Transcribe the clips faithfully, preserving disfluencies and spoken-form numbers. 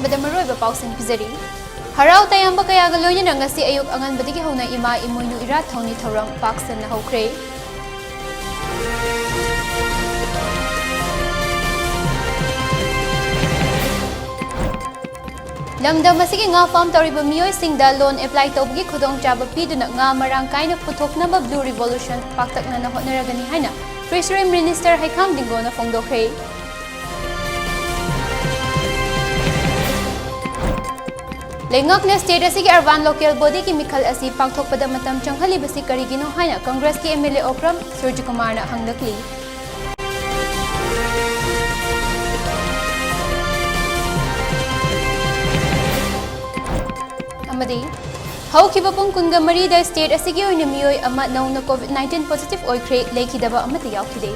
ꯕꯗ ꯃꯔꯨꯑꯣꯏꯕ ꯄꯥꯎꯁꯤꯡ ꯄꯤꯖꯔꯤ꯫ ꯍꯔꯥꯎ ꯇꯌꯥꯝꯕ ꯀꯌꯥꯒ ꯂꯣꯏꯅꯅ ꯉꯁꯤ ꯑꯌꯨꯛ ꯑꯉꯟꯕꯗꯒꯤ ꯍꯧꯅ ꯏꯃꯥ ꯏꯃꯣꯏꯅꯨ ꯏꯔꯥꯠ ꯊꯧꯅꯤ ꯊꯧꯔꯝ ꯄꯥꯛ ꯁꯟꯅ ꯍꯧꯈ꯭ꯔꯦ꯫ ꯂꯝꯗꯝ ꯑꯁꯤꯒꯤ ꯉꯥ ꯐꯥꯔꯝ ꯇꯧꯔꯤꯕ ꯃꯤꯑꯣꯏꯁꯤꯡꯗ ꯂꯣꯟ ꯑꯦꯄ꯭ꯂꯥꯏ ꯇꯧꯕꯒꯤ ꯈꯨꯗꯣꯡꯆꯥꯕ ꯄꯤꯗꯨꯅ ꯉꯥ ꯃꯔꯥꯡ ꯀꯥꯏꯅ ꯄꯨꯊꯣꯛꯅꯕ Blue Revolution ꯄꯥꯛꯇꯛꯅꯅ ꯍꯣꯠꯅꯔꯒꯅꯤ ꯍꯥꯏꯅ Fishery Minister ꯍꯩꯈꯥꯝ ꯗꯤꯡꯒꯣꯅ ꯐꯣꯡꯗꯣꯛꯈ꯭ꯔꯦ꯫ ꯂꯩꯉꯥꯛꯅ state ꯑꯁꯤꯒꯤ urban local bodyꯒꯤ ꯃꯤꯈꯜ ꯑꯁꯤ ꯄꯥꯡꯊꯣꯛꯄꯗ ꯃꯇꯝ ꯆꯪꯍꯜꯂꯤꯕꯁꯤ ꯀꯔꯤꯒꯤꯅꯣ ꯍꯥꯏꯅ Congressꯀꯤ MLA ꯑꯣꯀ꯭ꯔꯝ ꯁꯨꯔꯖꯀꯨꯃꯥꯔꯅ ꯍꯪꯂꯛꯂꯤ꯫ ꯑꯃꯗꯤ ꯍꯧꯈꯤꯕ ꯄꯨꯡ ꯀꯨꯟꯒ ꯃꯔꯤꯗ state ꯑꯁꯤꯒꯤ ꯑꯣꯏꯅ ꯃꯤꯑꯣꯏ ꯑꯃ ꯅꯧꯅ COVID nineteen positive ꯑꯣꯏꯈ꯭ꯔꯦ, ꯂꯩꯈꯤꯗꯕ ꯑꯃꯠꯇ ꯌꯥꯎꯈꯤꯗꯦ꯫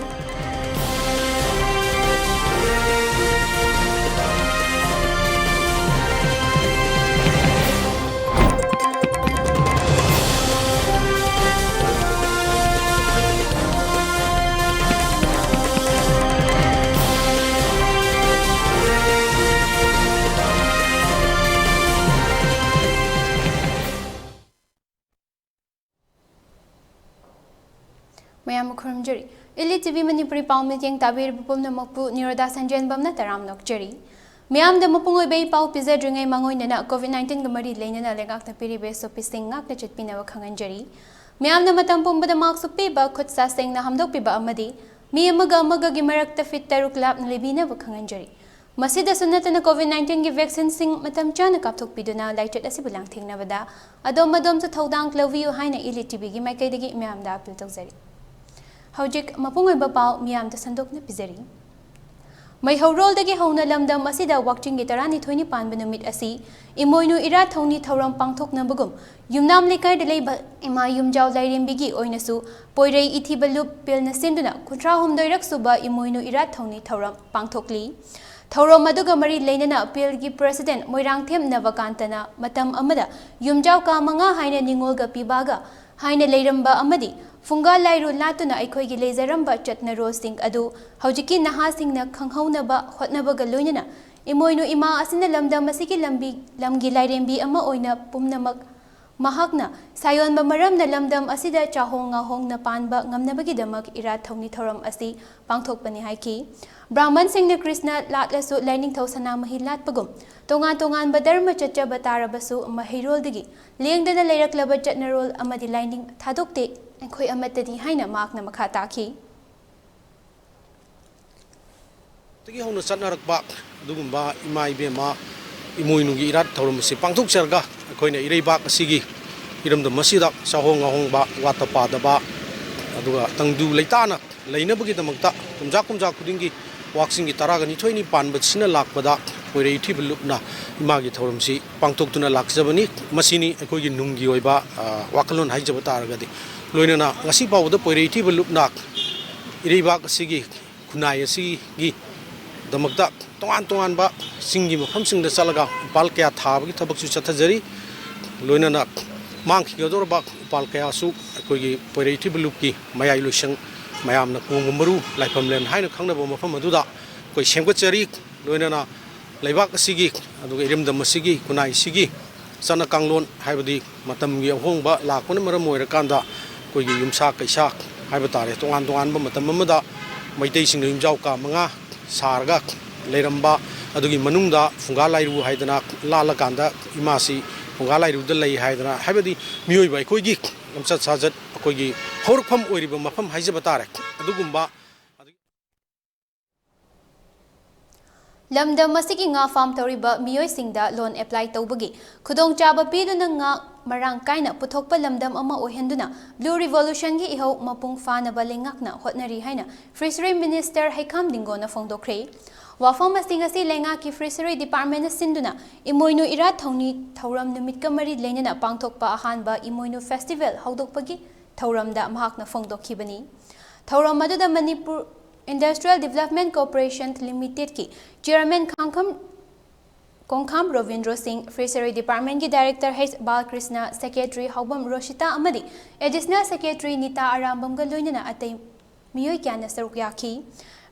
ꯃꯌꯥꯝꯕꯨ ꯈꯨꯔꯨꯝꯖꯔꯤ꯫ Elite TV ꯃꯅꯤꯄꯨꯔꯤ ꯄꯥꯎ ꯃꯤꯠꯌꯦꯡ ꯇꯥꯕꯤꯔꯤꯕ ꯄꯨꯝꯅꯃꯛꯄꯨ ꯅꯤꯔꯣꯗꯥ ꯁꯟꯖꯦꯟꯕꯝꯅ ꯇꯔꯥꯝꯅ ꯑꯣꯛꯆꯔꯤ꯫ ꯃꯤꯌꯥꯝꯗ ꯃꯄꯨꯡ ꯑꯣꯏꯕ ꯏ ꯄꯥꯎ ꯄꯤꯖꯗ꯭ꯔꯤꯉꯩ ꯃꯥꯡꯑꯣꯏꯅꯅ COVID nineteenꯒ ꯃꯔꯤ ꯂꯩꯅꯅ ꯂꯩꯉꯥꯛꯅ ꯄꯤꯔꯤꯕ SOPꯁꯤꯡ ꯉꯥꯛꯅ ꯆꯠꯄꯤꯅꯕ ꯈꯪꯍꯟꯖꯔꯤ꯫ ꯃꯤꯌꯥꯝꯅ ꯃꯇꯝ ꯄꯨꯝꯕꯗ mask ꯎꯞꯄꯤꯕ, ꯈꯨꯠ ꯁꯥ ꯁꯦꯡꯅ ꯍꯥꯝꯗꯣꯛꯄꯤꯕ ꯑꯃꯗꯤ ꯃꯤ ꯑꯃꯒ ꯑꯃꯒꯒꯤ ꯃꯔꯛꯇ feet ꯇꯔꯨꯛ ꯂꯥꯞꯅ ꯂꯩꯕꯤꯅꯕ ꯈꯪꯍꯟꯖꯔꯤ꯫ ꯃꯁꯤꯗꯁꯨ ꯅꯠꯇꯅ COVID nineteenꯒꯤ vaccineꯁꯤꯡ ꯃꯇꯝ ꯆꯥꯅ ꯀꯥꯞꯊꯣꯛꯄꯤꯗꯨꯅ ꯂꯥꯏꯆꯠ ꯑꯁꯤꯕꯨ ꯂꯥꯡꯊꯦꯡꯅꯕꯗ ꯑꯗꯣꯝ ꯑꯗꯣꯝꯁꯨ ꯊꯧꯗꯥꯡ ꯂꯧꯕꯤꯌꯨ ꯍꯥꯏꯅ Elite TVꯒꯤ ꯃꯥꯏꯀꯩꯗꯒꯤ ꯃꯤꯌꯥꯝꯗ appeal ꯇꯧꯖꯔꯤ꯫ ꯍꯧꯖꯤꯛ ꯃꯄꯨꯡ ꯑꯣꯏꯕ ꯄꯥꯎ ꯃꯤꯌꯥꯝꯗ ꯁꯟꯗꯣꯛꯅ ꯄꯤꯖꯔꯤ꯫ ꯃꯩꯍꯧꯔꯣꯜꯗꯒꯤ ꯍꯧꯅ ꯂꯝꯗꯝ ꯑꯁꯤꯗ ꯋꯥꯛꯆꯤꯡꯒꯤ ꯇꯔꯥꯅꯤꯊꯣꯏꯅꯤ ꯄꯥꯟꯕ ꯅꯨꯃꯤꯠ ꯑꯁꯤ ꯏꯃꯣꯏꯅꯨ ꯏꯔꯥꯠ ꯊꯧꯅꯤ ꯊꯧꯔꯝ ꯄꯥꯡꯊꯣꯛꯅꯕꯒꯨꯝ ꯌꯨꯝꯅꯥꯝ ꯂꯩꯀꯥꯏꯗ ꯂꯩꯕ ꯏꯃꯥ ꯌꯨꯝꯖꯥꯎ ꯂꯥꯏꯔꯦꯝꯕꯤꯒꯤ ꯑꯣꯏꯅꯁꯨ ꯄꯣꯏꯔꯩ ꯏꯊꯤꯕ ꯂꯨꯞ ꯄꯦꯜꯅ ꯁꯤꯟꯗꯨꯅ ꯀꯨꯟꯊ꯭ꯔꯥꯍꯨꯝꯗꯣꯏꯔꯛ ꯁꯨꯕ ꯏꯃꯣꯏꯅꯨ ꯏꯔꯥꯠ ꯊꯧꯅꯤ ꯊꯧꯔꯝ ꯄꯥꯡꯊꯣꯛꯂꯤ꯫ ꯊꯧꯔꯝ ꯑꯗꯨꯒ ꯃꯔꯤ ꯂꯩꯅꯅ ꯄꯦꯜꯒꯤ president ꯃꯣꯏꯔꯥꯡꯊꯦꯝ ꯅꯕꯀꯥꯟꯇꯅ ꯃꯇꯝ ꯑꯃꯗ ꯌꯨꯝꯖꯥꯎ ꯀꯥ ꯃꯉꯥ ꯍꯥꯏꯅ ꯅꯤꯉꯣꯜꯒ ꯄꯤꯕꯥꯒ ꯍꯥꯏꯅ ꯂꯩꯔꯝꯕ ꯑꯃꯗꯤ ꯐꯨꯡꯒꯥ ꯂꯥꯏꯔꯨ ꯂꯥꯠꯇꯨꯅ ꯑꯩꯈꯣꯏꯒꯤ ꯂꯩꯖꯔꯝꯕ ꯆꯠꯅꯔꯣꯜꯁꯤꯡ ꯑꯗꯨ ꯍꯧꯖꯤꯛꯀꯤ ꯅꯍꯥꯁꯤꯡꯅ ꯈꯪꯍꯧꯅꯕ ꯍꯣꯠꯅꯕꯒ ꯂꯣꯏꯅꯅ ꯏꯃꯣꯏꯅꯨ ꯏꯃꯥ ꯑꯁꯤꯅ ꯂꯝꯗꯝ ꯑꯁꯤꯒꯤ ꯂꯝꯕꯤ, ꯂꯝꯒꯤ ꯂꯥꯏꯔꯦꯝꯕꯤ ꯑꯃ ꯑꯣꯏꯅ ꯄꯨꯝꯅꯃꯛ ꯃꯍꯥꯛꯅ ꯁꯥꯌꯣꯟꯕ ꯃꯔꯝꯅ ꯂꯝꯗꯝ ꯑꯁꯤꯗ ꯆꯥꯍꯣꯡ ꯉꯥꯍꯣꯡꯅ ꯄꯥꯟꯕ ꯉꯝꯅꯕꯒꯤꯗꯃꯛ ꯏꯔꯥꯠ ꯊꯧꯅꯤ ꯊꯧꯔꯝ ꯑꯁꯤ ꯄꯥꯡꯊꯣꯛꯄꯅꯤ ꯍꯥꯏꯈꯤ꯫ ꯕ꯭ꯔꯥꯍꯃꯟꯁꯤꯡꯅ ꯀ꯭ꯔꯤꯁꯅ ꯂꯥꯠꯂꯁꯨ, ꯂꯥꯏꯅꯤꯡꯊꯧ ꯁꯅꯥꯃꯍꯤ ꯂꯥꯠꯄꯒꯨꯝ ꯇꯣꯉꯥꯟ ꯇꯣꯉꯥꯟꯕ ꯙꯔꯃ ꯆꯠꯆꯕ ꯇꯥꯔꯕꯁꯨ, ꯃꯍꯩꯔꯣꯜꯗꯒꯤ ꯂꯦꯡꯗꯅ ꯂꯩꯔꯛꯂꯕ ꯆꯠꯅꯔꯣꯜ ꯑꯃꯗꯤ ꯂꯥꯏꯅꯤꯡ ꯊꯥꯗꯣꯛꯇꯦ꯫ ꯑꯩꯈꯣꯏ ꯑꯃꯠꯇꯅꯤ ꯍꯥꯏꯅ ꯃꯍꯥꯛꯅ ꯃꯈꯥ ꯇꯥꯈꯤ꯫ ꯗꯒꯤ ꯍꯧꯅ ꯆꯠꯅꯔꯛꯄ ꯑꯗꯨꯒꯨꯝꯕ ꯏꯃꯥ ꯏꯕꯦꯝꯃ ꯏꯃꯣꯏꯅꯨꯒꯤ ꯏꯔꯥꯠ ꯊꯧꯔꯝ ꯑꯁꯤ ꯄꯥꯡꯊꯣꯛꯆꯔꯒ, ꯑꯩꯈꯣꯏꯅ ꯏꯔꯩꯕꯥꯛ ꯑꯁꯤꯒꯤ ꯏꯔꯝꯗꯝ ꯑꯁꯤꯗ ꯆꯥꯍꯣꯡ ꯉꯥꯍꯣꯡꯕ, ꯋꯥꯠꯇ ꯄꯥꯗꯕ, ꯑꯗꯨꯒ ꯇꯪꯗꯨ ꯂꯩꯇꯥꯅ ꯂꯩꯅꯕꯒꯤꯗꯃꯛꯇ ꯀꯨꯝꯖꯥ ꯀꯨꯝꯖꯥ ꯈꯨꯗꯤꯡꯒꯤ ꯋꯥꯛꯆꯤꯡꯒꯤ ꯇꯔꯥꯒ ꯅꯤꯊꯣꯏꯅꯤ ꯄꯥꯟꯕꯁꯤꯅ ꯂꯥꯛꯄꯗ ꯄꯣꯏꯔꯩꯊꯤꯕ ꯂꯨꯞꯅ ꯏꯃꯥꯒꯤ ꯊꯧꯔꯝꯁꯤ ꯄꯥꯡꯊꯣꯛꯇꯨꯅ ꯂꯥꯛꯆꯕꯅꯤ꯫ ꯃꯁꯤꯅꯤ ꯑꯩꯈꯣꯏꯒꯤ ꯅꯨꯡꯒꯤ ꯑꯣꯏꯕ, ꯑ, ꯋꯥꯈꯜꯂꯣꯟ ꯍꯥꯏꯖꯕ ꯇꯥꯔꯒꯗꯤ꯫ ꯂꯣꯏꯅꯅ ꯉꯁꯤ ꯐꯥꯎꯕꯗ ꯄꯣꯏꯔꯩꯊꯤꯕ ꯂꯨꯞꯅ ꯏꯔꯩꯕꯥꯛ ꯑꯁꯤꯒꯤ, ꯈꯨꯟꯅꯥꯏ ꯑꯁꯤꯒꯤꯗꯃꯛꯇ ꯇꯣꯉꯥꯟ ꯇꯣꯉꯥꯟꯕ ꯆꯤꯡꯒꯤ ꯃꯐꯝꯁꯤꯡꯗ ꯆꯠꯂꯒ ꯎꯄꯥꯜ ꯀꯌꯥ ꯊꯥꯕꯒꯤ ꯊꯕꯛꯁꯨ ꯆꯠꯊꯖꯔꯤ꯫ ꯂꯣꯏꯅꯅ ꯃꯥꯡꯈꯤꯒꯗꯧꯔꯕ ꯎꯄꯥꯜ ꯀꯌꯥꯁꯨ ꯑꯩꯈꯣꯏꯒꯤ ꯄꯣꯏꯔꯩꯊꯤꯕ ꯂꯨꯞꯀꯤ ꯃꯌꯥꯏ ꯂꯣꯏꯁꯪ ꯃꯌꯥꯝꯅ ꯀꯣꯡꯕ ꯃꯔꯨ ꯂꯥꯏꯐꯝꯂꯦꯟ ꯍꯥꯏꯅ ꯈꯪꯅꯕ ꯃꯐꯝ ꯑꯗꯨꯗ ꯑꯩꯈꯣꯏ ꯁꯦꯝꯒꯠꯆꯔꯤ꯫ ꯂꯣꯏꯅꯅ ꯂꯩꯕꯥꯛ ꯑꯁꯤꯒꯤ, ꯑꯗꯨꯒ ꯏꯔꯝꯗꯝ ꯑꯁꯤꯒꯤ, ꯈꯨꯟꯅꯥꯏ ꯑꯁꯤꯒꯤ ꯆꯠꯅ ꯀꯥꯡꯂꯣꯟ, ꯍꯥꯏꯕꯗꯤ ꯃꯇꯝꯒꯤ ꯑꯍꯣꯡꯕ ꯂꯥꯛꯄꯅ ꯃꯔꯝ ꯑꯣꯏꯔꯀꯥꯟꯗ ꯑꯩꯈꯣꯏꯒꯤ ꯌꯨꯝꯁꯥ ꯀꯩꯁꯥ ꯍꯥꯏꯕ ꯇꯥꯔꯦ, ꯇꯣꯉꯥꯟ ꯇꯣꯉꯥꯟꯕ ꯃꯇꯝ ꯑꯃꯗ ꯃꯩꯇꯩꯁꯤꯡꯅ ꯌꯨꯝꯖꯥꯎ ꯀꯥ ꯃꯉꯥ ꯁꯥꯔꯒ ꯂꯩꯔꯝꯕ, ꯑꯗꯨꯒꯤ ꯃꯅꯨꯡꯗ ꯐꯨꯡꯒꯥ ꯂꯥꯏꯔꯨ ꯍꯥꯏꯗꯅ ꯂꯥꯠꯂꯀꯥꯟꯗ ꯏꯃꯥꯁꯤ ꯐꯨꯡꯒꯥ ꯂꯥꯏꯔꯨꯗ ꯂꯩ ꯍꯥꯏꯗꯅ, ꯍꯥꯏꯕꯗꯤ ꯃꯤꯑꯣꯏꯕ ꯑꯩꯈꯣꯏꯒꯤ ꯂꯝꯆꯠ ꯁꯥꯖꯠ, ꯑꯩꯈꯣꯏꯒꯤ ꯍꯧꯔꯛꯐꯝ ꯑꯣꯏꯔꯤꯕ ꯃꯐꯝ ꯍꯥꯏꯖꯕ ꯇꯥꯔꯦ, ꯑꯗꯨꯒꯨꯝꯕ ꯂꯝꯗꯝ ꯑꯁꯤꯒꯤ ꯉꯥ ꯐꯥꯝ ꯇꯧꯔꯤꯕ ꯃꯤꯑꯣꯏꯁꯤꯡꯗ loan apply ꯇꯧꯕꯒꯤ ꯈꯨꯗꯣꯡꯆꯥꯕ ꯄꯤꯗꯨꯅ ꯉꯥ ꯃꯔꯥꯡ ꯀꯥꯏꯅ ꯄꯨꯊꯣꯛꯄ ꯂꯝꯗꯝ ꯑꯃ ꯑꯣꯏꯍꯟꯗꯨꯅ Blue Revolutionꯒꯤ ꯏꯍꯧ ꯃꯄꯨꯡ ꯐꯥꯅꯕ ꯂꯩꯉꯥꯛꯅ ꯍꯣꯠꯅꯔꯤ ꯍꯥꯏꯅ Fishery Minister ꯍꯩꯈꯥꯝ ꯗꯤꯡꯒꯣꯅ ꯐꯣꯡꯗꯣꯛꯈ꯭ꯔꯦ꯫ ꯋꯥꯐꯝ ꯑꯁꯤ ꯉꯁꯤ ꯂꯩꯉꯥꯛꯀꯤ Fishery Departmentꯅ ꯁꯤꯟꯗꯨꯅ ꯏꯃꯣꯏꯅꯨ ꯏꯔꯥꯠ ꯊꯧꯅꯤ ꯊꯧꯔꯝ ꯅꯨꯃꯤꯠꯀ ꯃꯔꯤ ꯂꯩꯅꯅ ꯄꯥꯡꯊꯣꯛꯄ ꯑꯍꯥꯟꯕ ꯏꯃꯣꯏꯅꯨ Festival ꯍꯧꯗꯣꯛꯄꯒꯤ ꯊꯧꯔꯝꯗ ꯃꯍꯥꯛꯅ ꯐꯣꯡꯗꯣꯛꯈꯤꯕꯅꯤ꯫ ꯊꯧꯔꯝ ꯑꯗꯨꯗ Manipur Industrial Development Corporation Limitedꯀꯤ Chairman ꯈꯥꯡꯈꯝ, ꯀꯣꯡꯈꯥꯝ Robindro ꯁꯤꯡ, Fishery Departmentꯀꯤ Director H ꯕꯥꯂꯀ꯭ꯔꯤꯁꯅ, Secretary ꯍꯥꯎꯕꯝ ꯔꯣꯁꯤꯇꯥ ꯑꯃꯗꯤ Additional Secretary ꯅꯤꯇꯥ ꯑꯔꯥꯝꯕꯝꯒ ꯂꯣꯏꯅꯅ ꯑꯇꯩ ꯃꯤꯑꯣꯏ ꯀꯌꯥꯅ ꯁꯔꯨꯛ ꯌꯥꯈꯤ꯫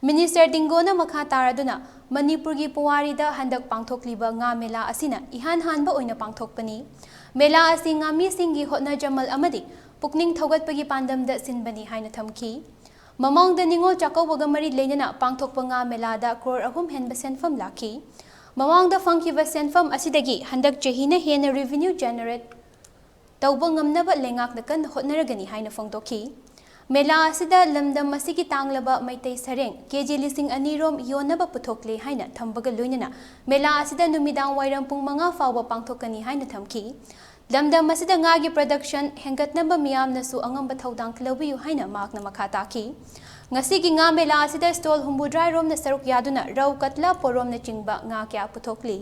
ꯃꯤꯅꯤꯁꯇꯔ ꯗꯤꯡꯒꯣꯅ ꯃꯈꯥ ꯇꯥꯔꯗꯨꯅ, ꯃꯅꯤꯄꯨꯔꯒꯤ ꯄꯨꯋꯥꯔꯤꯗ ꯍꯟꯗꯛ ꯄꯥꯡꯊꯣꯛꯂꯤꯕ ꯉꯥ ꯃꯦꯂꯥ ꯑꯁꯤꯅ ꯏꯍꯥꯟ ꯍꯥꯟꯕ ꯑꯣꯏꯅ ꯄꯥꯡꯊꯣꯛꯄꯅꯤ꯫ ꯃꯦꯂꯥ ꯑꯁꯤ ꯉꯥꯃꯤꯁꯤꯡꯒꯤ ꯍꯣꯠꯅꯖꯃꯜ ꯑꯃꯗꯤ ꯄꯨꯛꯅꯤꯡ ꯊꯧꯒꯠꯄꯒꯤ ꯄꯥꯟꯗꯝꯗ ꯁꯤꯟꯕꯅꯤ ꯍꯥꯏꯅ ꯊꯝꯈꯤ꯫ ꯃꯃꯥꯡꯗ ꯅꯤꯉꯣꯜ ꯆꯥꯛꯀꯧꯕꯒ ꯃꯔꯤ ꯂꯩꯅꯅ ꯄꯥꯡꯊꯣꯛꯄ ꯉꯥ ꯃꯦꯂꯥꯗ ꯀ꯭ꯔꯣꯔ ꯑꯍꯨꯝ ꯍꯦꯟꯕ ꯁꯦꯟꯐꯝ ꯂꯥꯛꯈꯤ꯫ ꯃꯃꯥꯡꯗ ꯐꯪꯈꯤꯕ ꯁꯦꯟꯐꯝ ꯑꯁꯤꯗꯒꯤ ꯍꯟꯗꯛ ꯆꯍꯤꯅ ꯍꯦꯟꯅ revenue generate ꯇꯧꯕ ꯉꯝꯅꯕ ꯂꯩꯉꯥꯛꯅ ꯀꯟꯅ ꯍꯣꯠꯅꯔꯒꯅꯤ ꯍꯥꯏꯅ ꯐꯣꯡꯗꯣꯛꯈꯤ꯫ ꯃꯦꯂꯥ ꯑꯁꯤꯗ ꯂꯝꯗꯝ ꯑꯁꯤꯒꯤ ꯇꯥꯡꯂꯕ ꯃꯩꯇꯩ ꯁꯔꯦꯡ ꯀꯦ ꯖꯤ ꯂꯤꯁꯤꯡ ꯑꯅꯤ ꯔꯣꯝ ꯌꯣꯟꯅꯕ ꯄꯨꯊꯣꯛꯂꯦ ꯍꯥꯏꯅ ꯊꯝꯕꯒ ꯂꯣꯏꯅꯅ ꯃꯦꯂꯥ ꯑꯁꯤꯗ ꯅꯨꯃꯤꯗꯥꯡ ꯋꯥꯏꯔꯝ ꯄꯨꯡ ꯃꯉꯥ ꯐꯥꯎꯕ ꯄꯥꯡꯊꯣꯛꯀꯅꯤ ꯍꯥꯏꯅ ꯊꯝꯈꯤ꯫ ꯂꯝꯗꯝ ꯑꯁꯤꯗ ꯉꯥꯒꯤ production ꯍꯦꯟꯒꯠꯅꯕ ꯃꯤꯌꯥꯝꯅꯁꯨ ꯑꯉꯝꯕ ꯊꯧꯗꯥꯡ ꯂꯧꯕꯤꯌꯨ ꯍꯥꯏꯅ ꯃꯍꯥꯛꯅ ꯃꯈꯥ ꯇꯥꯈꯤ꯫ ꯉꯁꯤꯒꯤ ꯉꯥ ꯃꯦꯂꯥ ꯑꯁꯤꯗ stall ꯍꯨꯝꯐꯨꯇꯔꯥ ꯔꯣꯝꯅ ꯁꯔꯨꯛ ꯌꯥꯗꯨꯅ ꯔꯧ, ꯀꯠꯂꯥ, ꯄꯣꯔꯣꯝꯅꯆꯤꯡꯕ ꯉꯥ ꯀꯌꯥ ꯄꯨꯊꯣꯛꯂꯤ꯫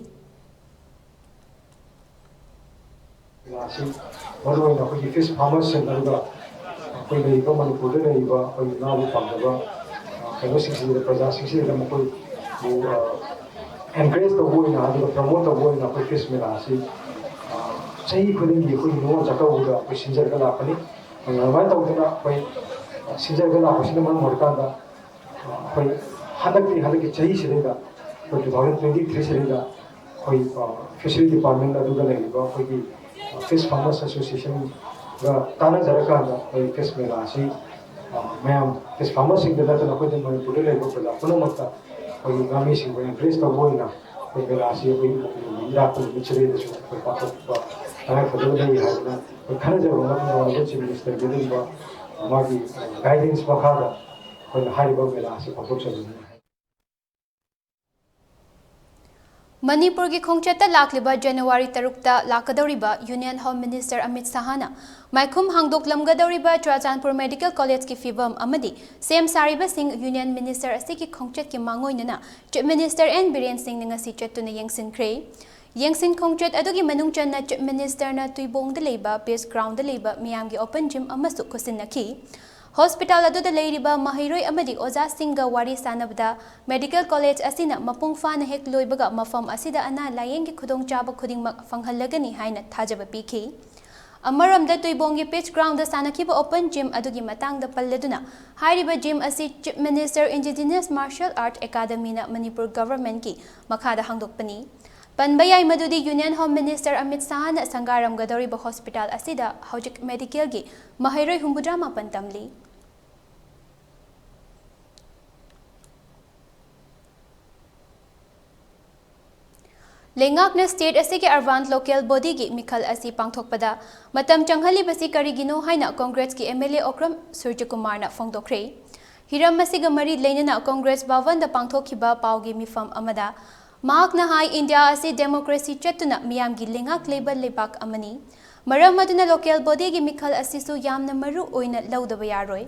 ꯑꯁꯤ ꯃꯔꯨꯑꯣꯏꯅ ꯑꯩꯈꯣꯏꯒꯤ fish farmerꯁꯤꯡ, ꯑꯗꯨꯒ ꯑꯩꯈꯣꯏ ꯂꯩꯔꯤꯕ ꯃꯅꯤꯄꯨꯔꯗ ꯂꯩꯔꯤꯕ ꯑꯩꯈꯣꯏꯒꯤ ꯉꯥꯕꯨ ꯄꯥꯝꯖꯕ, ꯑ, ꯀꯩꯅꯣꯁꯤꯡꯁꯤꯗ, ꯄ꯭ꯔꯖꯥꯁꯤꯡꯁꯤꯗ ꯃꯈꯣꯏꯕꯨ, ꯑ, encourage ꯇꯧꯕ ꯑꯣꯏꯅ, ꯑꯗꯨꯒ promote ꯇꯧꯕ ꯑꯣꯏꯅ ꯑꯩꯈꯣꯏ fish ꯃꯦꯂꯥ ꯑꯁꯤ, ꯑ, ꯆꯍꯤ ꯈꯨꯗꯤꯡꯒꯤ ꯑꯩꯈꯣꯏꯒꯤ ꯅꯤꯉꯣꯜ ꯆꯥꯛꯀꯧꯕꯗ ꯑꯩꯈꯣꯏ ꯁꯤꯟꯖꯔꯒ ꯂꯥꯛꯄꯅꯤ꯫ ꯑꯗꯨꯃꯥꯏꯅ ꯇꯧꯗꯅ ꯑꯩꯈꯣꯏ, ꯑ, ꯁꯤꯟꯖꯔꯒ ꯂꯥꯛꯄꯁꯤꯅ ꯃꯔꯝ ꯑꯣꯏꯔꯀꯥꯟꯗ, ꯑ, ꯑꯩꯈꯣꯏ ꯍꯟꯗꯛꯇꯤ, ꯍꯟꯗꯛꯀꯤ ꯆꯍꯤꯁꯤꯗꯩꯗ, ꯑꯩꯈꯣꯏ two thousand twenty-threeꯁꯤꯗꯩꯗ ꯑꯩꯈꯣꯏ, ꯑ, Fishery Department ꯑꯗꯨꯒ ꯂꯩꯔꯤꯕ ꯑꯩꯈꯣꯏꯒꯤ, ꯑ, Fish Farmers Associationꯒ ꯇꯥꯟꯅꯖꯔꯀꯥꯟꯗ ꯑꯩꯈꯣꯏ fish ꯃꯦꯂꯥ ꯑꯁꯤ, ꯑ, ꯃꯌꯥꯝ fish farmerꯁꯤꯡꯗ ꯅꯠꯇꯅ ꯑꯩꯈꯣꯏꯗ ꯃꯅꯤꯄꯨꯔꯗ ꯂꯩꯕ ꯄ꯭ꯔꯖꯥ ꯄꯨꯝꯅꯃꯛꯇ ꯑꯩꯈꯣꯏꯒꯤ ꯉꯥꯃꯤꯁꯤꯡꯕꯨ encourage ꯇꯧꯕ ꯑꯣꯏꯅ ꯑꯩꯈꯣꯏ ꯃꯦꯂꯥ ꯑꯁꯤ ꯑꯩꯈꯣꯏ ꯏꯔꯥꯠꯄ ꯅꯨꯃꯤꯠꯁꯤꯗꯩꯗꯁꯨ ꯑꯩꯈꯣꯏ ꯄꯥꯡꯊꯣꯛꯄ ꯇꯉꯥꯏꯐꯗꯕ ꯂꯩ ꯍꯥꯏꯗꯅ ꯑꯩꯈꯣꯏ ꯈꯟꯅꯖꯕ ꯑꯃ Honourable Chief Ministerꯒꯤ ꯑꯗꯨꯒꯨꯝꯕ ꯃꯥꯒꯤ guidance ꯃꯈꯥꯗ ꯑꯩꯈꯣꯏꯅ ꯍꯥꯏꯔꯤꯕ ꯃꯦꯂꯥ ꯑꯁꯤ ꯄꯥꯡꯊꯣꯛꯆꯕꯅꯤ꯫ ꯃꯅꯤꯄꯨꯔꯒꯤ ꯈꯣꯡꯆꯠꯇ ꯂꯥꯛꯂꯤꯕ ꯖꯅꯋꯥꯔꯤ ꯇꯔꯨꯛꯇ ꯂꯥꯛꯀꯗꯧꯔꯤꯕ Union Home Minister Amit ꯁꯍꯥꯅ ꯃꯥꯏꯈꯨꯝ ꯍꯥꯡꯗꯣꯛꯂꯝꯒꯗꯧꯔꯤꯕ Churachandpur Medical Collegeꯀꯤ ꯐꯤꯕꯝ ꯑꯃꯗꯤ ꯁꯦꯝ ꯁꯥꯔꯤꯕꯁꯤꯡ Union Minister ꯑꯁꯤꯒꯤ ꯈꯣꯡꯆꯠꯀꯤ ꯃꯥꯡꯑꯣꯏꯅꯅ Chief Minister N ꯕꯤꯔꯦꯟ ꯁꯤꯡꯅ ꯉꯁꯤ ꯆꯠꯇꯨꯅ ꯌꯦꯡꯁꯤꯟꯈ꯭ꯔꯦ꯫ ꯌꯦꯡꯁꯤꯟ ꯈꯣꯡꯆꯠ ꯑꯗꯨꯒꯤ ꯃꯅꯨꯡ ꯆꯟꯅ Chief Ministerꯅ ꯇꯨꯏꯕꯣꯡꯗ ꯂꯩꯕ Peace Groundꯗ ꯂꯩꯕ ꯃꯤꯌꯥꯝꯒꯤ open gym ꯑꯃꯁꯨ ꯈꯨꯠꯁꯤꯟꯅꯈꯤ꯫ ꯍꯣꯁꯄꯤꯇꯥꯜ ꯑꯗꯨꯗ ꯂꯩꯔꯤꯕ ꯃꯍꯩꯔꯣꯏ ꯑꯃꯗꯤ ꯑꯣꯖꯥꯁꯤꯡꯒ ꯋꯥꯔꯤ ꯁꯥꯅꯕꯗ, Medical College ꯑꯁꯤꯅ ꯃꯄꯨꯡ ꯐꯥꯅ ꯍꯦꯛ ꯂꯣꯏꯕꯒ ꯃꯐꯝ ꯑꯁꯤꯗ ꯑꯅꯥ ꯂꯥꯌꯦꯡꯒꯤ ꯈꯨꯗꯣꯡꯆꯥꯕ ꯈꯨꯗꯤꯡꯃꯛ ꯐꯪꯍꯜꯂꯒꯅꯤ ꯍꯥꯏꯅ ꯊꯥꯖꯕ ꯄꯤꯈꯤ꯫ ꯑꯃꯔꯣꯝꯗ, ꯇꯨꯏꯕꯣꯡꯒꯤ pitch ground ꯗ ꯁꯥꯟꯅꯈꯤꯕ open gym ꯑꯗꯨꯒꯤ ꯃꯇꯥꯡꯗ ꯄꯜꯂꯗꯨꯅ, ꯍꯥꯏꯔꯤꯕ gym ꯑꯁꯤ Chief Minister Indigenous Martial Art Academy ꯅ ꯃꯅꯤꯄꯨꯔ government ꯀꯤ ꯃꯈꯥꯗ ꯍꯥꯡꯗꯣꯛꯄꯅꯤ꯫ ꯄꯟꯕ ꯌꯥꯏ ꯃꯗꯨꯗꯤ Union Home Minister Amit ꯁꯥꯍꯅ ꯁꯪꯒꯥꯔꯝꯒꯗꯧꯔꯤꯕ hospital ꯑꯁꯤꯗ ꯍꯧꯖꯤꯛ medical ꯒꯤ ꯃꯍꯩꯔꯣꯏ ꯍꯨꯝꯐꯨꯇꯔꯥ ꯃꯥꯄꯟ ꯇꯝꯂꯤ꯫ ꯂꯩꯉꯥꯛꯅ state ꯑꯁꯤꯒꯤ urban local body ꯒꯤ ꯃꯤꯈꯜ ꯑꯁꯤ ꯄꯥꯡꯊꯣꯛꯄꯗ ꯃꯇꯝ ꯆꯪꯍꯜꯂꯤꯕꯁꯤ ꯀꯔꯤꯒꯤꯅꯣ ꯍꯥꯏꯅ Congress ꯀꯤ MLA ꯑꯣꯀ꯭ꯔꯝ ꯁꯨꯔꯖꯀꯨꯃꯥꯔꯅ ꯐꯣꯡꯗꯣꯛꯈ꯭ꯔꯦ꯫ ꯍꯤꯔꯝ ꯑꯁꯤꯒ ꯃꯔꯤ ꯂꯩꯅꯅ Congress ꯚꯕꯟꯗ ꯄꯥꯡꯊꯣꯛꯈꯤꯕ ꯄꯥꯎꯒꯤ ꯃꯤꯐꯝ ꯑꯃꯗ ꯃꯍꯥꯛꯅ ꯍꯥꯏ, ꯏꯟꯗꯤꯌꯥ ꯑꯁꯤ democracy ꯆꯠꯇꯨꯅ ꯃꯤꯌꯥꯝꯒꯤ ꯂꯩꯉꯥꯛ ꯂꯩꯕ ꯂꯩꯕꯥꯛ ꯑꯃꯅꯤ꯫ ꯃꯔꯝ ꯑꯗꯨꯅ local body ꯒꯤ ꯃꯤꯈꯜ ꯑꯁꯤꯁꯨ ꯌꯥꯝꯅ ꯃꯔꯨ ꯑꯣꯏꯅ ꯂꯧꯗꯕ ꯌꯥꯔꯣꯏ꯫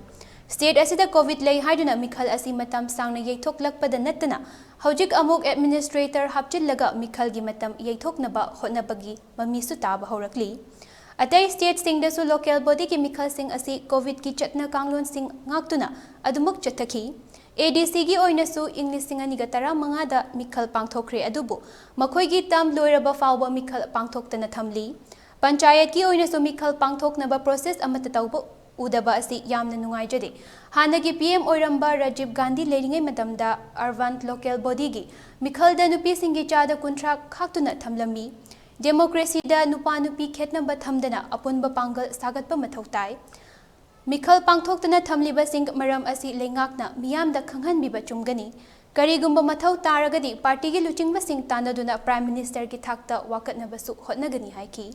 State ꯑꯁꯤꯗ COVID ꯂꯩ ꯍꯥꯏꯗꯨꯅ ꯃꯤꯈꯜ ꯑꯁꯤ ꯃꯇꯝ ꯁꯥꯡꯅ ꯌꯩꯊꯣꯛꯂꯛꯄꯗ ꯅꯠꯇꯅ, ꯍꯧꯖꯤꯛ ꯑꯃꯨꯛ administrator ꯍꯥꯞꯆꯤꯜꯂꯒ ꯃꯤꯈꯜꯒꯤ ꯃꯇꯝ ꯌꯩꯊꯣꯛꯅꯕ ꯍꯣꯠꯅꯕꯒꯤ ꯃꯃꯤꯁꯨ ꯇꯥꯕ ꯍꯧꯔꯛꯂꯤ꯫ ꯑꯇꯩ state ꯁꯤꯡꯗꯁꯨ local body ꯒꯤ ꯃꯤꯈꯜꯁꯤꯡ ꯑꯁꯤ COVID ꯀꯤ ꯆꯠꯅ ꯀꯥꯡꯂꯣꯟꯁꯤꯡ ꯉꯥꯛꯇꯨꯅ ꯑꯗꯨꯃꯛ ꯆꯠꯊꯈꯤ꯫ ADC ꯒꯤ ꯑꯣꯏꯅꯁꯨ ꯏꯪ ꯂꯤꯁꯤꯡ ꯑꯅꯤꯒ ꯇꯔꯥꯃꯉꯥꯗ ꯃꯤꯈꯜ ꯄꯥꯡꯊꯣꯛꯈ꯭ꯔꯦ, ꯑꯗꯨꯕꯨ ꯃꯈꯣꯏꯒꯤ term ꯂꯣꯏꯔꯕ ꯐꯥꯎꯕ ꯃꯤꯈꯜ ꯄꯥꯡꯊꯣꯛꯇꯅ ꯊꯝꯂꯤ꯫ ꯄꯟꯆꯥꯌꯠꯀꯤ ꯑꯣꯏꯅꯁꯨ ꯃꯤꯈꯜ ꯄꯥꯡꯊꯣꯛꯅꯕ process ꯑꯃꯠꯇ ꯇꯧꯕ ꯎꯗꯕ ꯑꯁꯤ ꯌꯥꯝꯅ ꯅꯨꯡꯉꯥꯏꯖꯗꯦ꯫ ꯍꯥꯟꯅꯒꯤ PM ꯑꯣꯏꯔꯝꯕ ꯔꯥꯖꯤꯕ ꯒꯥꯟꯙꯤ ꯂꯩꯔꯤꯉꯩ ꯃꯇꯝꯗ urban local body ꯒꯤ ꯃꯤꯈꯜꯗ ꯅꯨꯄꯤꯁꯤꯡꯒꯤ ꯆꯥꯗ ꯀꯨꯟꯊ꯭ꯔꯥ ꯈꯥꯛꯇꯨꯅ ꯊꯝꯂꯝꯃꯤ꯫ Democracy ꯗ ꯅꯨꯄꯥ ꯅꯨꯄꯤ ꯈꯦꯠꯅꯕ ꯊꯝꯗꯅ ꯑꯄꯨꯟꯕ ꯄꯥꯡꯒꯜ ꯁꯥꯒꯠꯄ ꯃꯊꯧ ꯇꯥꯏ꯫ ꯃꯤꯈꯜ ꯄꯥꯡꯊꯣꯛꯇꯅ ꯊꯝꯂꯤꯕꯁꯤꯡ ꯃꯔꯝ ꯑꯁꯤ ꯂꯩꯉꯥꯛꯅ ꯃꯤꯌꯥꯝꯗ ꯈꯪꯍꯟꯕꯤꯕ ꯆꯨꯝꯒꯅꯤ꯫ ꯀꯔꯤꯒꯨꯝꯕ ꯃꯊꯧ ꯇꯥꯔꯒꯗꯤ party ꯒꯤ ꯂꯨꯆꯤꯡꯕꯁꯤꯡ ꯇꯥꯟꯅꯗꯨꯅ Prime Minister ꯒꯤ ꯊꯥꯛꯇ ꯋꯥꯀꯠꯅꯕꯁꯨ ꯍꯣꯠꯅꯒꯅꯤ ꯍꯥꯏꯈꯤ꯫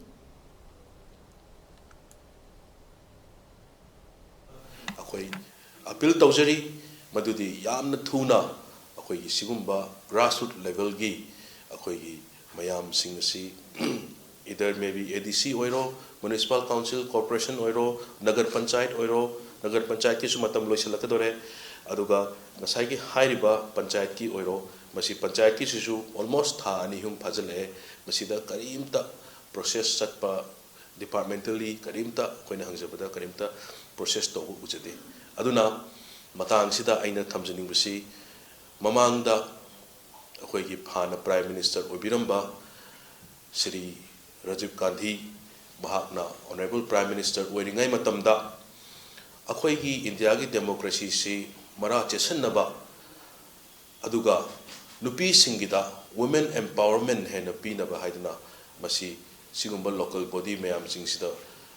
ꯑꯩꯈꯣꯏ appeal ꯇꯧꯖꯔꯤ ꯃꯗꯨꯗꯤ ꯌꯥꯝꯅ ꯊꯨꯅ ꯑꯩꯈꯣꯏꯒꯤ ꯁꯤꯒꯨꯝꯕ grassroot level ꯒꯤ ꯑꯩꯈꯣꯏꯒꯤ ꯃꯌꯥꯝꯁꯤꯡ ꯑꯁꯤ, either maybe ADC ꯑꯣꯏꯔꯣ, municipal council, corporation ꯑꯣꯏꯔꯣ, ꯅꯒꯔ ꯄꯟꯆꯥꯌꯠ ꯑꯣꯏꯔꯣ, ꯅꯒꯔ ꯄꯟꯆꯥꯌꯠꯀꯤꯁꯨ ꯃꯇꯝ ꯂꯣꯏꯁꯤꯜꯂꯛꯀꯗꯧꯔꯦ꯫ ꯑꯗꯨꯒ ꯉꯁꯥꯏꯒꯤ ꯍꯥꯏꯔꯤꯕ ꯄꯟꯆꯥꯌꯠꯀꯤ ꯑꯣꯏꯔꯣ, ꯃꯁꯤ ꯄꯟꯆꯥꯌꯠꯀꯤꯁꯤꯁꯨ almost ꯊꯥ ꯑꯅꯤ ꯑꯍꯨꯝ ꯐꯥꯖꯤꯜꯂꯛꯑꯦ꯫ ꯃꯁꯤꯗ ꯀꯔꯤꯝꯇ process ꯆꯠꯄ, departmentally ꯀꯔꯤꯝꯇ ꯑꯩꯈꯣꯏꯅ ꯍꯪꯖꯕꯗ ꯀꯔꯤꯝꯇ process ꯇꯧꯕ ꯎꯖꯗꯦ꯫ ꯑꯗꯨꯅ ꯃꯇꯥꯡꯁꯤꯗ ꯑꯩꯅ ꯊꯝꯖꯅꯤꯡꯕꯁꯤ, ꯃꯃꯥꯡꯗ ꯑꯩꯈꯣꯏꯒꯤ ꯍꯥꯟꯅ Prime Minister ꯑꯣꯏꯕꯤꯔꯝꯕ ꯁ꯭ꯔꯤ ꯔꯥꯖꯤꯕ ꯒꯥꯟꯙꯤ ꯃꯍꯥꯛꯅ Honourable Prime Minister ꯑꯣꯏꯔꯤꯉꯩ ꯃꯇꯝꯗ ꯑꯩꯈꯣꯏꯒꯤ ꯏꯟꯗꯤꯌꯥꯒꯤ democracyꯁꯤ ꯃꯔꯥ ꯆꯦꯠꯁꯤꯟꯅꯕ, ꯑꯗꯨꯒ ꯅꯨꯄꯤꯁꯤꯡꯒꯤꯗ women empowerment ꯍꯦꯟꯅ ꯄꯤꯅꯕ ꯍꯥꯏꯗꯨꯅ ꯃꯁꯤ ꯁꯤꯒꯨꯝꯕ local body ꯃꯌꯥꯝꯁꯤꯡꯁꯤꯗ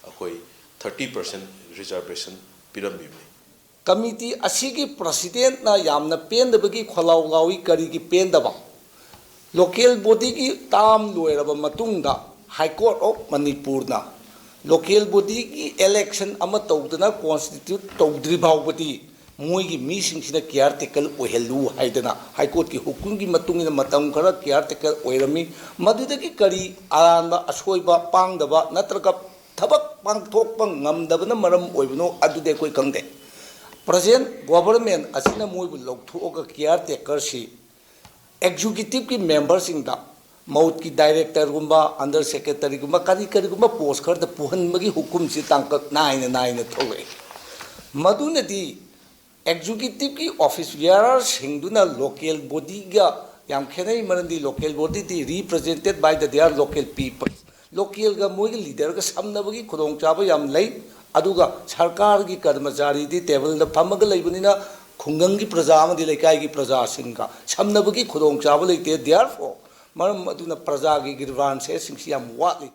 ꯑꯩꯈꯣꯏ thirty percent reservation ꯄꯤꯔꯝꯃꯤꯕꯅꯤ꯫ Committee ꯑꯁꯤꯒꯤ presidentꯅ ꯌꯥꯝꯅ ꯄꯦꯟꯗꯕꯒꯤ ꯈꯣꯜꯂꯥꯎ ꯂꯥꯎꯏ꯫ ꯀꯔꯤꯒꯤ ꯄꯦꯟꯗꯕ? Local bodyꯒꯤ term ꯂꯣꯏꯔꯕ ꯃꯇꯨꯡꯗ High Court of ꯃꯅꯤꯄꯨꯔꯅ local bodyꯒꯤ election ꯑꯃ ꯇꯧꯗꯅ constitute ꯇꯧꯗ꯭ꯔꯤ ꯐꯥꯎꯕꯗꯤ ꯃꯣꯏꯒꯤ ꯃꯤꯁꯤꯡꯁꯤꯅ caretaker ꯑꯣꯏꯍꯜꯂꯨ ꯍꯥꯏꯗꯅ High Courtꯀꯤ ꯍꯨꯀꯨꯝꯒꯤ ꯃꯇꯨꯡ ꯏꯟꯅ ꯃꯇꯝ ꯈꯔ caretaker ꯑꯣꯏꯔꯝꯃꯤ꯫ ꯃꯗꯨꯗꯒꯤ ꯀꯔꯤ ꯑꯔꯥꯟꯕ, ꯑꯁꯣꯏꯕ, ꯄꯥꯡꯗꯕ ꯅꯠꯇ꯭ꯔꯒ ꯊꯕꯛ ꯄꯥꯡꯊꯣꯛꯄ ꯉꯝꯗꯕꯅ ꯃꯔꯝ ꯑꯣꯏꯕꯅꯣ, ꯑꯗꯨꯗꯤ ꯑꯩꯈꯣꯏ ꯈꯪꯗꯦ꯫ Present government ꯑꯁꯤꯅ ꯃꯣꯏꯕꯨ ꯂꯧꯊꯣꯛꯑꯒ caretakerꯁꯤ executiveꯀꯤ memberꯁꯤꯡꯗ ꯃꯧꯠꯀꯤ directorꯒꯨꯝꯕ, under secretaryꯒꯨꯝꯕ, ꯀꯔꯤ ꯀꯔꯤꯒꯨꯝꯕ post ꯈꯔꯗ ꯄꯨꯍꯟꯕꯒꯤ ꯍꯨꯀꯨꯝꯁꯤ ꯇꯥꯡꯀꯛ ꯅꯥꯏꯅ ꯅꯥꯏꯅ ꯊꯣꯛꯂꯛꯏ꯫ ꯃꯗꯨꯅꯗꯤ executiveꯀꯤ office bearerꯁꯤꯡꯗꯨꯅ local bodyꯒ ꯌꯥꯝ ꯈꯦꯠꯅꯩ꯫ ꯃꯔꯝꯗꯤ local bodyꯗꯤ represented by the their local people, localꯒ ꯃꯣꯏꯒꯤ leaderꯒ ꯁꯝꯅꯕꯒꯤ ꯈꯨꯗꯣꯡꯆꯥꯕ ꯌꯥꯝ ꯂꯩ꯫ ꯑꯗꯨꯒ ꯁꯔꯀꯥꯔꯒꯤ ꯀꯔꯃꯆꯥꯔꯤꯗꯤ tableꯗ ꯐꯝꯃꯒ ꯂꯩꯕꯅꯤꯅ ꯈꯨꯡꯒꯪꯒꯤ ꯄ꯭ꯔꯖꯥ ꯑꯃꯗꯤ ꯂꯩꯀꯥꯏꯒꯤ ꯄ꯭ꯔꯖꯥꯁꯤꯡꯒ ꯁꯝꯅꯕꯒꯤ ꯈꯨꯗꯣꯡꯆꯥꯕ ꯂꯩꯇꯦ꯫ Therefore, ꯃꯔꯝ ꯑꯗꯨꯅ ꯄ꯭ꯔꯖꯥꯒꯤ grievanceꯁꯤꯡꯁꯤ ꯌꯥꯝ ꯋꯥꯠꯂꯤ꯫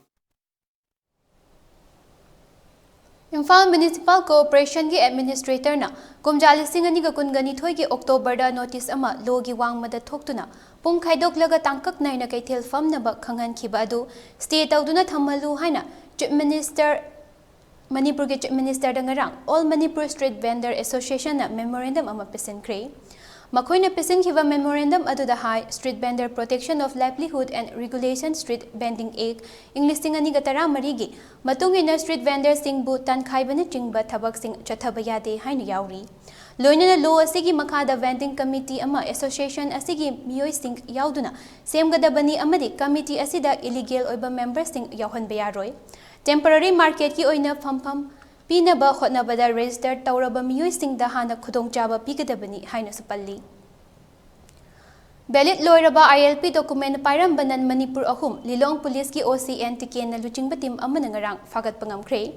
ꯏꯝꯐꯥꯜ Municipal Corporationꯒꯤ administratorꯅ ꯀꯨꯝꯖꯥ ꯂꯤꯁꯤꯡ ꯑꯅꯤꯒ ꯀꯨꯟꯒ ꯅꯤꯊꯣꯏꯒꯤ Octoberꯗ notice ꯑꯃ lawꯒꯤ ꯋꯥꯡꯃꯗ ꯊꯣꯛꯇꯨꯅ ꯄꯨꯡ ꯈꯥꯏꯗꯣꯛꯂꯒ ꯇꯥꯡꯀꯛ ꯅꯥꯏꯅ ꯀꯩꯊꯦꯜ ꯐꯝꯅꯕ ꯈꯪꯍꯟꯈꯤꯕ ꯑꯗꯨ stay ꯇꯧꯗꯨꯅ ꯊꯝꯍꯜꯂꯨ ꯍꯥꯏꯅ Chief Minister, ꯃꯅꯤꯄꯨꯔꯒꯤ Chief Ministerꯗ ꯉꯔꯥꯡ All Manipur Street Vendor Associationꯅ memorandum ꯑꯃ ꯄꯤꯁꯤꯟꯈ꯭ꯔꯦ꯫ ꯃꯈꯣꯏꯅ ꯄꯤꯁꯤꯟꯈꯤꯕ memorandum ꯑꯗꯨꯗ ꯍꯥꯏ, Street Vendor Protection of Livelihood and Regulation, Street Vending Act, ꯏꯪ ꯂꯤꯁꯤꯡ ꯑꯅꯤꯒ ꯇꯔꯥꯃꯔꯤꯒꯤ ꯃꯇꯨꯡ ꯏꯟꯅ street vendorꯁꯤꯡꯕꯨ ꯇꯥꯟꯈꯥꯏꯕꯅꯆꯤꯡꯕ ꯊꯕꯛꯁꯤꯡ ꯆꯠꯊꯕ ꯌꯥꯗꯦ ꯍꯥꯏꯅ ꯌꯥꯎꯔꯤ꯫ ꯂꯣꯏꯅꯅ law ꯑꯁꯤꯒꯤ ꯃꯈꯥꯗ vending committee ꯑꯃ association ꯑꯁꯤꯒꯤ ꯃꯤꯑꯣꯏꯁꯤꯡ ꯌꯥꯎꯗꯨꯅ ꯁꯦꯝꯒꯗꯕꯅꯤ ꯑꯃꯗꯤ committee ꯑꯁꯤꯗ illegal ꯑꯣꯏꯕ memberꯁꯤꯡ ꯌꯥꯎꯍꯟꯕ ꯌꯥꯔꯣꯏ꯫ Temporary marketꯀꯤ ꯑꯣꯏꯅ ꯐꯝꯐꯝ ꯄꯤꯅꯕ ꯍꯣꯠꯅꯕꯗ register ꯇꯧꯔꯕ ꯃꯤꯑꯣꯏꯁꯤꯡꯗ ꯍꯥꯟꯅ ꯈꯨꯗꯣꯡꯆꯥꯕ ꯄꯤꯒꯗꯕꯅꯤ ꯍꯥꯏꯅꯁꯨ ꯄꯜꯂꯤ꯫ Valid ꯂꯣꯏꯔꯕ I L P document ꯄꯥꯏꯔꯝꯕ non Manipur ꯑꯍꯨꯝ ꯂꯤꯂꯣꯡ ꯄꯨꯂꯤꯁꯀꯤ O C N ꯇꯤꯀꯦꯟꯅ ꯂꯨꯆꯤꯡꯕ team ꯑꯃꯅ ꯉꯔꯥꯡ ꯐꯥꯒꯠꯄ ꯉꯝꯈ꯭ꯔꯦ꯫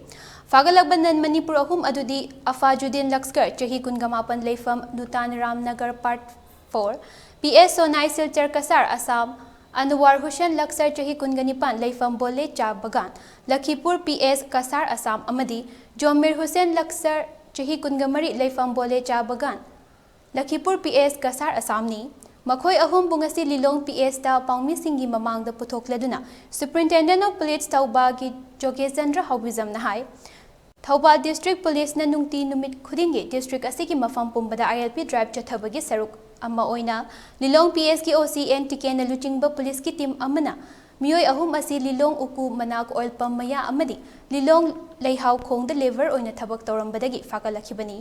ꯐꯥꯒꯠꯂꯛꯄ non Manipur ꯑꯍꯨꯝ ꯑꯗꯨꯗꯤ ꯑꯐꯥꯖꯨꯗꯤꯟ ꯂꯛꯁꯀꯔ, ꯆꯍꯤ ꯀꯨꯟꯒ ꯃꯥꯄꯟ, ꯂꯩꯐꯝ ꯅꯨꯇꯥꯟ Ramnagar Part four, P S ꯁꯣꯅꯥꯏ Silchar Cachar Assam, ꯑꯟꯋꯥꯔ Hussain ꯂꯛꯁꯔ, ꯆꯍꯤ ꯀꯨꯟꯒ ꯅꯤꯄꯥꯟ, ꯂꯩꯐꯝ ꯕꯣꯂꯦ ꯆꯥ ꯕꯒꯥꯟ, ꯂꯈꯤꯄꯨꯔ P S ꯀꯁꯥꯔ ꯑꯁꯥꯝ ꯑꯃꯗꯤ ꯖꯣꯃꯤꯔ ꯍꯨꯁꯦꯟ ꯂꯛꯁꯔ, ꯆꯍꯤ ꯀꯨꯟꯒ ꯃꯔꯤ, ꯂꯩꯐꯝ ꯕꯣꯂꯦ ꯆꯥ ꯕꯒꯥꯟ, ꯂꯈꯤꯄꯨꯔ P S ꯀꯁꯥꯔ ꯑꯁꯥꯝꯅꯤ꯫ ꯃꯈꯣꯏ ꯑꯍꯨꯝꯕꯨ ꯉꯁꯤ ꯂꯤꯂꯣꯡ P S ꯇ ꯄꯥꯎꯃꯤꯁꯤꯡꯒꯤ ꯃꯃꯥꯡꯗ ꯄꯨꯊꯣꯛꯂꯗꯨꯅ Superintendent of Police ꯊꯧꯕꯥꯜꯒꯤ ꯖꯣꯒꯦꯁꯆꯟꯗ꯭ꯔ ꯍꯥꯎꯕꯤꯖꯝꯅ high, Thoubal District Police ꯅ ꯅꯨꯡꯇꯤ ꯅꯨꯃꯤꯠ ꯈꯨꯗꯤꯡꯒꯤ district ꯑꯁꯤꯒꯤ ꯃꯐꯝ ꯄꯨꯝꯕꯗ I L P drive ꯆꯠꯊꯕꯒꯤ ꯁꯔꯨꯛ ꯑꯃ ꯑꯣꯏꯅ ꯂꯤꯂꯣꯡ P S ꯀꯤ O C N ꯇꯤꯀꯦꯟꯅ ꯂꯨꯆꯤꯡꯕ ꯄꯨꯂꯤꯁꯀꯤ team ꯑꯃꯅ ꯃꯤꯑꯣꯏ ꯑꯍꯨꯝ ꯑꯁꯤ ꯂꯤꯂꯣꯡ ꯎꯀꯨ ꯃꯅꯥꯛ oil pump ꯃꯌꯥ ꯑꯃꯗꯤ ꯂꯤꯂꯣꯡ ꯂꯩꯍꯥꯎ ꯈꯣꯡꯗ labour ꯑꯣꯏꯅ ꯊꯕꯛ ꯇꯧꯔꯝꯕꯗꯒꯤ ꯐꯥꯒꯠꯂꯛꯈꯤꯕꯅꯤ꯫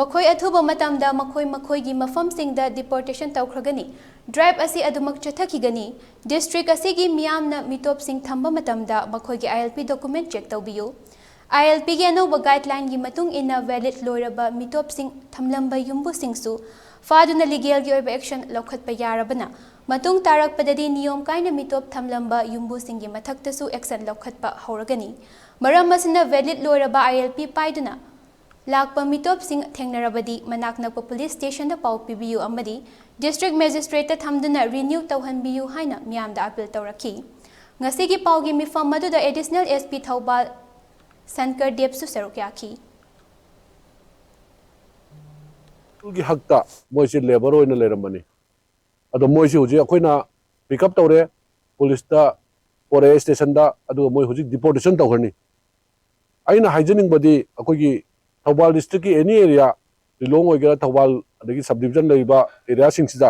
ꯃꯈꯣꯏ ꯑꯊꯨꯕ ꯃꯇꯝꯗ ꯃꯈꯣꯏ ꯃꯈꯣꯏꯒꯤ ꯃꯐꯝꯁꯤꯡꯗ deportation ꯇꯧꯈ꯭ꯔꯒꯅꯤ꯫ Drive ꯑꯁꯤ ꯑꯗꯨꯃꯛ ꯆꯠꯊꯈꯤꯒꯅꯤ꯫ District ꯑꯁꯤꯒꯤ ꯃꯤꯌꯥꯝꯅ ꯃꯤꯇꯣꯞꯁꯤꯡ ꯊꯝꯕ ꯃꯇꯝꯗ ꯃꯈꯣꯏꯒꯤ I L P document check ꯇꯧꯕꯤꯌꯨ꯫ I L P ꯒꯤ ꯑꯅꯧꯕ guideline ꯒꯤ ꯃꯇꯨꯡ ꯏꯟꯅ valid ꯂꯣꯏꯔꯕ ꯃꯤꯇꯣꯞꯁꯤꯡ ꯊꯝꯂꯝꯕ ꯌꯨꯝꯕꯨꯁꯤꯡꯁꯨ ꯐꯥꯗꯨꯅ legal ꯒꯤ ꯑꯣꯏꯕ action ꯂꯧꯈꯠꯄ ꯌꯥꯔꯕꯅ ꯃꯇꯨꯡ ꯇꯥꯔꯛꯄꯗꯗꯤ ꯅꯤꯌꯣꯝ ꯀꯥꯏꯅ ꯃꯤꯇꯣꯞ ꯊꯝꯂꯝꯕ ꯌꯨꯝꯕꯨꯁꯤꯡꯒꯤ ꯃꯊꯛꯇꯁꯨ action ꯂꯧꯈꯠꯄ ꯍꯧꯔꯒꯅꯤ꯫ ꯃꯔꯝ ꯑꯁꯤꯅ valid ꯂꯣꯏꯔꯕ I L P ꯄꯥꯏꯗꯨꯅ ꯂꯥꯛꯄ ꯃꯤꯇꯣꯞꯁꯤꯡ ꯊꯦꯡꯅꯔꯕꯗꯤ ꯃꯅꯥꯛ ꯅꯛꯄ police station ꯗ ꯄꯥꯎ ꯄꯤꯕꯤꯌꯨ ꯑꯃꯗꯤ District Magistrate ꯇ ꯊꯝꯗꯨꯅ renew ꯇꯧꯍꯟꯕꯤꯌꯨ ꯍꯥꯏꯅ ꯃꯤꯌꯥꯝꯗ appeal ꯇꯧꯔꯛꯈꯤ꯫ ꯉꯁꯤꯒꯤ ꯄꯥꯎꯒꯤ ꯃꯤꯐꯝ ꯑꯗꯨꯗ Additional S P Thoubal Shankar ꯗꯦꯕꯁꯨ ꯁꯔꯨꯛ ꯌꯥꯈꯤ꯫ ꯒꯤ ꯍꯛꯇ ꯃꯣꯏꯁꯦ labour ꯑꯣꯏꯅ ꯂꯩꯔꯝꯕꯅꯤ꯫ ꯑꯗꯣ ꯃꯣꯏꯁꯤ ꯍꯧꯖꯤꯛ ꯑꯩꯈꯣꯏꯅ pick up ꯇꯧꯔꯦ, ꯄꯨꯂꯤꯁꯇ ꯄꯣꯔꯛꯑꯦ station ꯗ, ꯑꯗꯨꯒ ꯃꯣꯏ ꯍꯧꯖꯤꯛ deportation ꯇꯧꯈ꯭ꯔꯅꯤ꯫ ꯑꯩꯅ ꯍꯥꯏꯖꯅꯤꯡꯕꯗꯤ ꯑꯩꯈꯣꯏꯒꯤ ꯊꯧꯕꯥꯜ district ꯀꯤ any area, ꯂꯤꯂꯣꯡ ꯑꯣꯏꯒꯦꯔꯥ, ꯊꯧꯕꯥꯜ ꯑꯗꯒꯤ sub division ꯂꯩꯔꯤꯕ area ꯁꯤꯡꯁꯤꯗ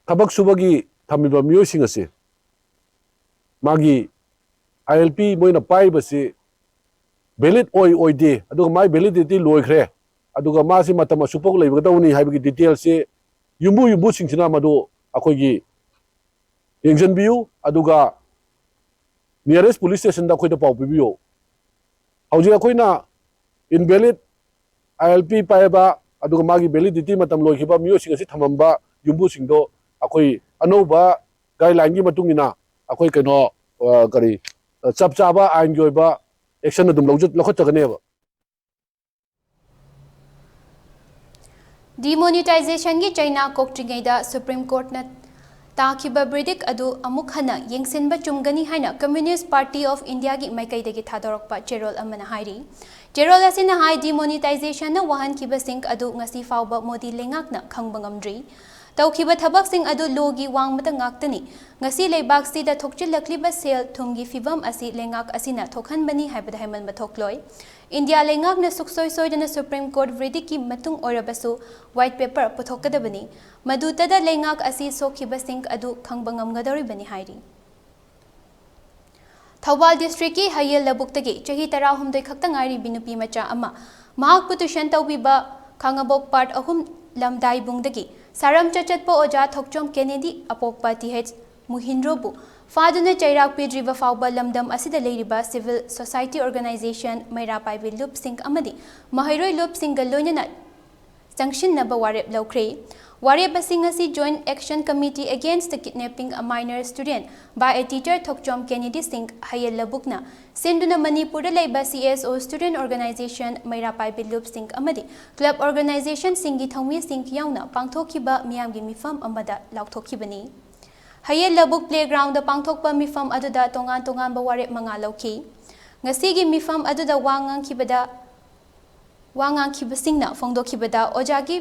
ꯊꯕꯛ ꯁꯨꯕꯒꯤ ꯊꯝꯃꯤꯕ ꯃꯤꯑꯣꯏꯁꯤꯡ ꯑꯁꯤ ꯃꯥꯒꯤ I L P ꯃꯣꯏꯅ ꯄꯥꯏꯔꯤꯕꯁꯤ valid ꯑꯣꯏ ꯑꯣꯏꯗꯦ, ꯑꯗꯨꯒ ꯃꯥꯒꯤ validity ꯂꯣꯏꯈ꯭ꯔꯦ, ꯑꯗꯨꯒ ꯃꯥꯁꯤ ꯃꯇꯝ ꯑꯁꯨꯛꯐꯥꯎ ꯂꯩꯒꯗꯧꯕꯅꯤ ꯍꯥꯏꯕꯒꯤ detail ꯁꯤ ꯌꯨꯝꯕꯨ ꯌꯨꯝꯕꯨꯁꯤꯡꯁꯤꯅ ꯃꯗꯨ ꯑꯩꯈꯣꯏꯒꯤ ꯌꯦꯡꯁꯤꯟꯕꯤꯌꯨ꯫ ꯑꯗꯨꯒ nearest police station ꯗ ꯑꯩꯈꯣꯏꯗ ꯄꯥꯎ ꯄꯤꯕꯤꯌꯨ꯫ ꯍꯧꯖꯤꯛ ꯑꯩꯈꯣꯏꯅ invalid I L P ꯄꯥꯏꯕ ꯑꯗꯨꯒ ꯃꯥꯒꯤ validity ꯃꯇꯝ ꯂꯣꯏꯈꯤꯕ ꯃꯤꯑꯣꯏꯁꯤꯡ ꯑꯁꯤ ꯊꯝꯃꯝꯕ ꯌꯨꯝꯕꯨꯁꯤꯡꯗꯣ ꯑꯩꯈꯣꯏ ꯑꯅꯧꯕ guideline ꯒꯤ ꯃꯇꯨꯡ ꯏꯟꯅ ꯑꯩꯈꯣꯏ ꯀꯩꯅꯣ, ꯑ, ꯀꯔꯤ, ꯑ, ꯆꯞ ꯆꯥꯕ ꯑꯥꯏꯟꯒꯤ ꯑꯣꯏꯕ action ꯑꯗꯨꯝ ꯂꯧꯖ-, ꯂꯧꯈꯠꯆꯒꯅꯦꯕ꯫ Demonetization ꯒꯤ ꯆꯩꯅꯥ ꯀꯣꯛꯇ꯭ꯔꯤꯉꯩꯗ Supreme Court ꯅ ꯇꯥꯈꯤꯕ verdict ꯑꯗꯨ ꯑꯃꯨꯛ ꯍꯟꯅ ꯌꯦꯡꯁꯤꯟꯕ ꯆꯨꯝꯒꯅꯤ ꯍꯥꯏꯅ Communist Party of India ꯒꯤ ꯃꯥꯏꯀꯩꯗꯒꯤ ꯊꯥꯗꯣꯔꯛꯄ ꯆꯦꯔꯣꯜ ꯑꯃꯅ ꯍꯥꯏꯔꯤ꯫ ꯆꯦꯔꯣꯜ ꯑꯁꯤꯅ ꯍꯥꯏ, demonetization ꯅ ꯋꯥꯍꯟꯈꯤꯕꯁꯤꯡ ꯑꯗꯨ ꯉꯁꯤ ꯐꯥꯎꯕ ꯃꯣꯗꯤ ꯂꯩꯉꯥꯛꯅ ꯈꯪꯕ ꯉꯝꯗ꯭ꯔꯤ꯫ ꯇꯧꯈꯤꯕ ꯊꯕꯛꯁꯤꯡ ꯑꯗꯨ law ꯒꯤ ꯋꯥꯡꯃꯗ ꯉꯥꯛꯇꯅꯤ꯫ ꯉꯁꯤ ꯂꯩꯕꯥꯛꯁꯤꯗ ꯊꯣꯛꯆꯤꯜꯂꯛꯂꯤꯕ ꯁꯦꯜ ꯊꯨꯝꯒꯤ ꯐꯤꯚꯝ ꯑꯁꯤ ꯂꯩꯉꯥꯛ ꯑꯁꯤꯅ ꯊꯣꯛꯍꯟꯕꯅꯤ ꯍꯥꯏꯕꯗ ꯍꯥꯏꯃꯟꯕ ꯊꯣꯛꯂꯣꯏ꯫ ꯏꯟꯗꯤꯌꯥ ꯂꯩꯉꯥꯛꯅ ꯁꯨꯛꯁꯣꯏ ꯁꯣꯏꯗꯅ Supreme Court verdict ꯀꯤ ꯃꯇꯨꯡ ꯑꯣꯏꯔꯕꯁꯨ white paper ꯄꯨꯊꯣꯛꯀꯗꯕꯅꯤ꯫ ꯃꯗꯨꯇꯗ ꯂꯩꯉꯥꯛ ꯑꯁꯤ ꯁꯣꯛꯈꯤꯕꯁꯤꯡ ꯑꯗꯨ ꯈꯪꯕ ꯉꯝꯒꯗꯧꯔꯤꯕꯅꯤ ꯍꯥꯏꯔꯤ꯫ ꯊꯧꯕꯥꯜ district ꯀꯤ ꯍꯌꯦꯜ ꯂꯧꯕꯨꯛꯇꯒꯤ ꯆꯍꯤ ꯇꯔꯥꯍꯨꯝꯗꯣꯏ ꯈꯛꯇ ꯉꯥꯏꯔꯤꯕꯤ ꯅꯨꯄꯤ ꯃꯆꯥ ꯑꯃ ꯃꯍꯥꯛꯄꯨ tuition ꯇꯧꯕꯤꯕ ꯈꯥꯉꯕꯣꯛ part ꯑꯍꯨꯝ ꯂꯝꯗꯥꯏꯕꯨꯡꯗꯒꯤ ꯁꯥꯔꯝ ꯆꯠꯆꯠꯄ ꯑꯣꯖꯥ ꯊꯣꯛꯆꯣꯝ ꯀꯦꯅꯦꯗꯤ ꯑꯄꯣꯛꯄ ꯇꯤ ꯑꯩꯆ ꯃꯨꯍꯤꯟꯗ꯭ꯔꯣꯕꯨ ꯐꯥꯗꯨꯅ ꯆꯩꯔꯥꯛ ꯄꯤꯗ꯭ꯔꯤꯕ ꯐꯥꯎꯕ ꯂꯝꯗꯝ ꯑꯁꯤꯗ ꯂꯩꯔꯤꯕ civil society organization, ꯃꯩꯔꯥ ꯄꯥꯏꯕꯤ ꯂꯨꯞꯁꯤꯡ ꯑꯃꯗꯤ ꯃꯍꯩꯔꯣꯏ ꯂꯨꯞꯁꯤꯡꯒ ꯂꯣꯏꯅꯅ ꯆꯪꯁꯤꯟꯅꯕ ꯋꯥꯔꯦꯞ ꯂꯧꯈ꯭ꯔꯦ꯫ ꯋꯥꯔꯦꯞ ꯑꯁꯤ ꯉꯁꯤ Joint Action Committee Against the Kidnapping a Minor Student by a Teacher ꯊꯣꯛꯆꯣꯝ ꯀꯦꯅꯦꯗꯤ ꯁꯤꯡ ꯍꯌꯦꯜ ꯂꯧꯕꯨꯛꯅ ꯁꯤꯟꯗꯨꯅ ꯃꯅꯤꯄꯨꯔꯗ ꯂꯩꯕ C S O student organization, ꯃꯩꯔꯥ ꯄꯥꯏꯕꯤ ꯂꯨꯞꯁꯤꯡ ꯑꯃꯗꯤ club organization ꯁꯤꯡꯒꯤ ꯊꯧꯃꯤꯁꯤꯡ ꯌꯥꯎꯅ ꯄꯥꯡꯊꯣꯛꯈꯤꯕ ꯃꯤꯌꯥꯝꯒꯤ ꯃꯤꯐꯝ ꯑꯃꯗ ꯂꯥꯎꯊꯣꯛꯈꯤꯕꯅꯤ꯫ ꯍꯌꯦꯜ ꯂꯧꯕꯨꯛ playground ꯗ ꯄꯥꯡꯊꯣꯛꯄ ꯃꯤꯐꯝ ꯑꯗꯨꯗ ꯇꯣꯉꯥꯟ ꯇꯣꯉꯥꯟꯕ ꯋꯥꯔꯦꯞ ꯃꯉꯥ ꯂꯧꯈꯤ꯫ ꯉꯁꯤꯒꯤ ꯃꯤꯐꯝ ꯑꯗꯨꯗ ꯋꯥ ꯉꯥꯡꯈꯤꯕꯗ, ꯋꯥ ꯉꯥꯡꯈꯤꯕꯁꯤꯡꯅ ꯐꯣꯡꯗꯣꯛꯈꯤꯕꯗ, ꯑꯣꯖꯥꯒꯤ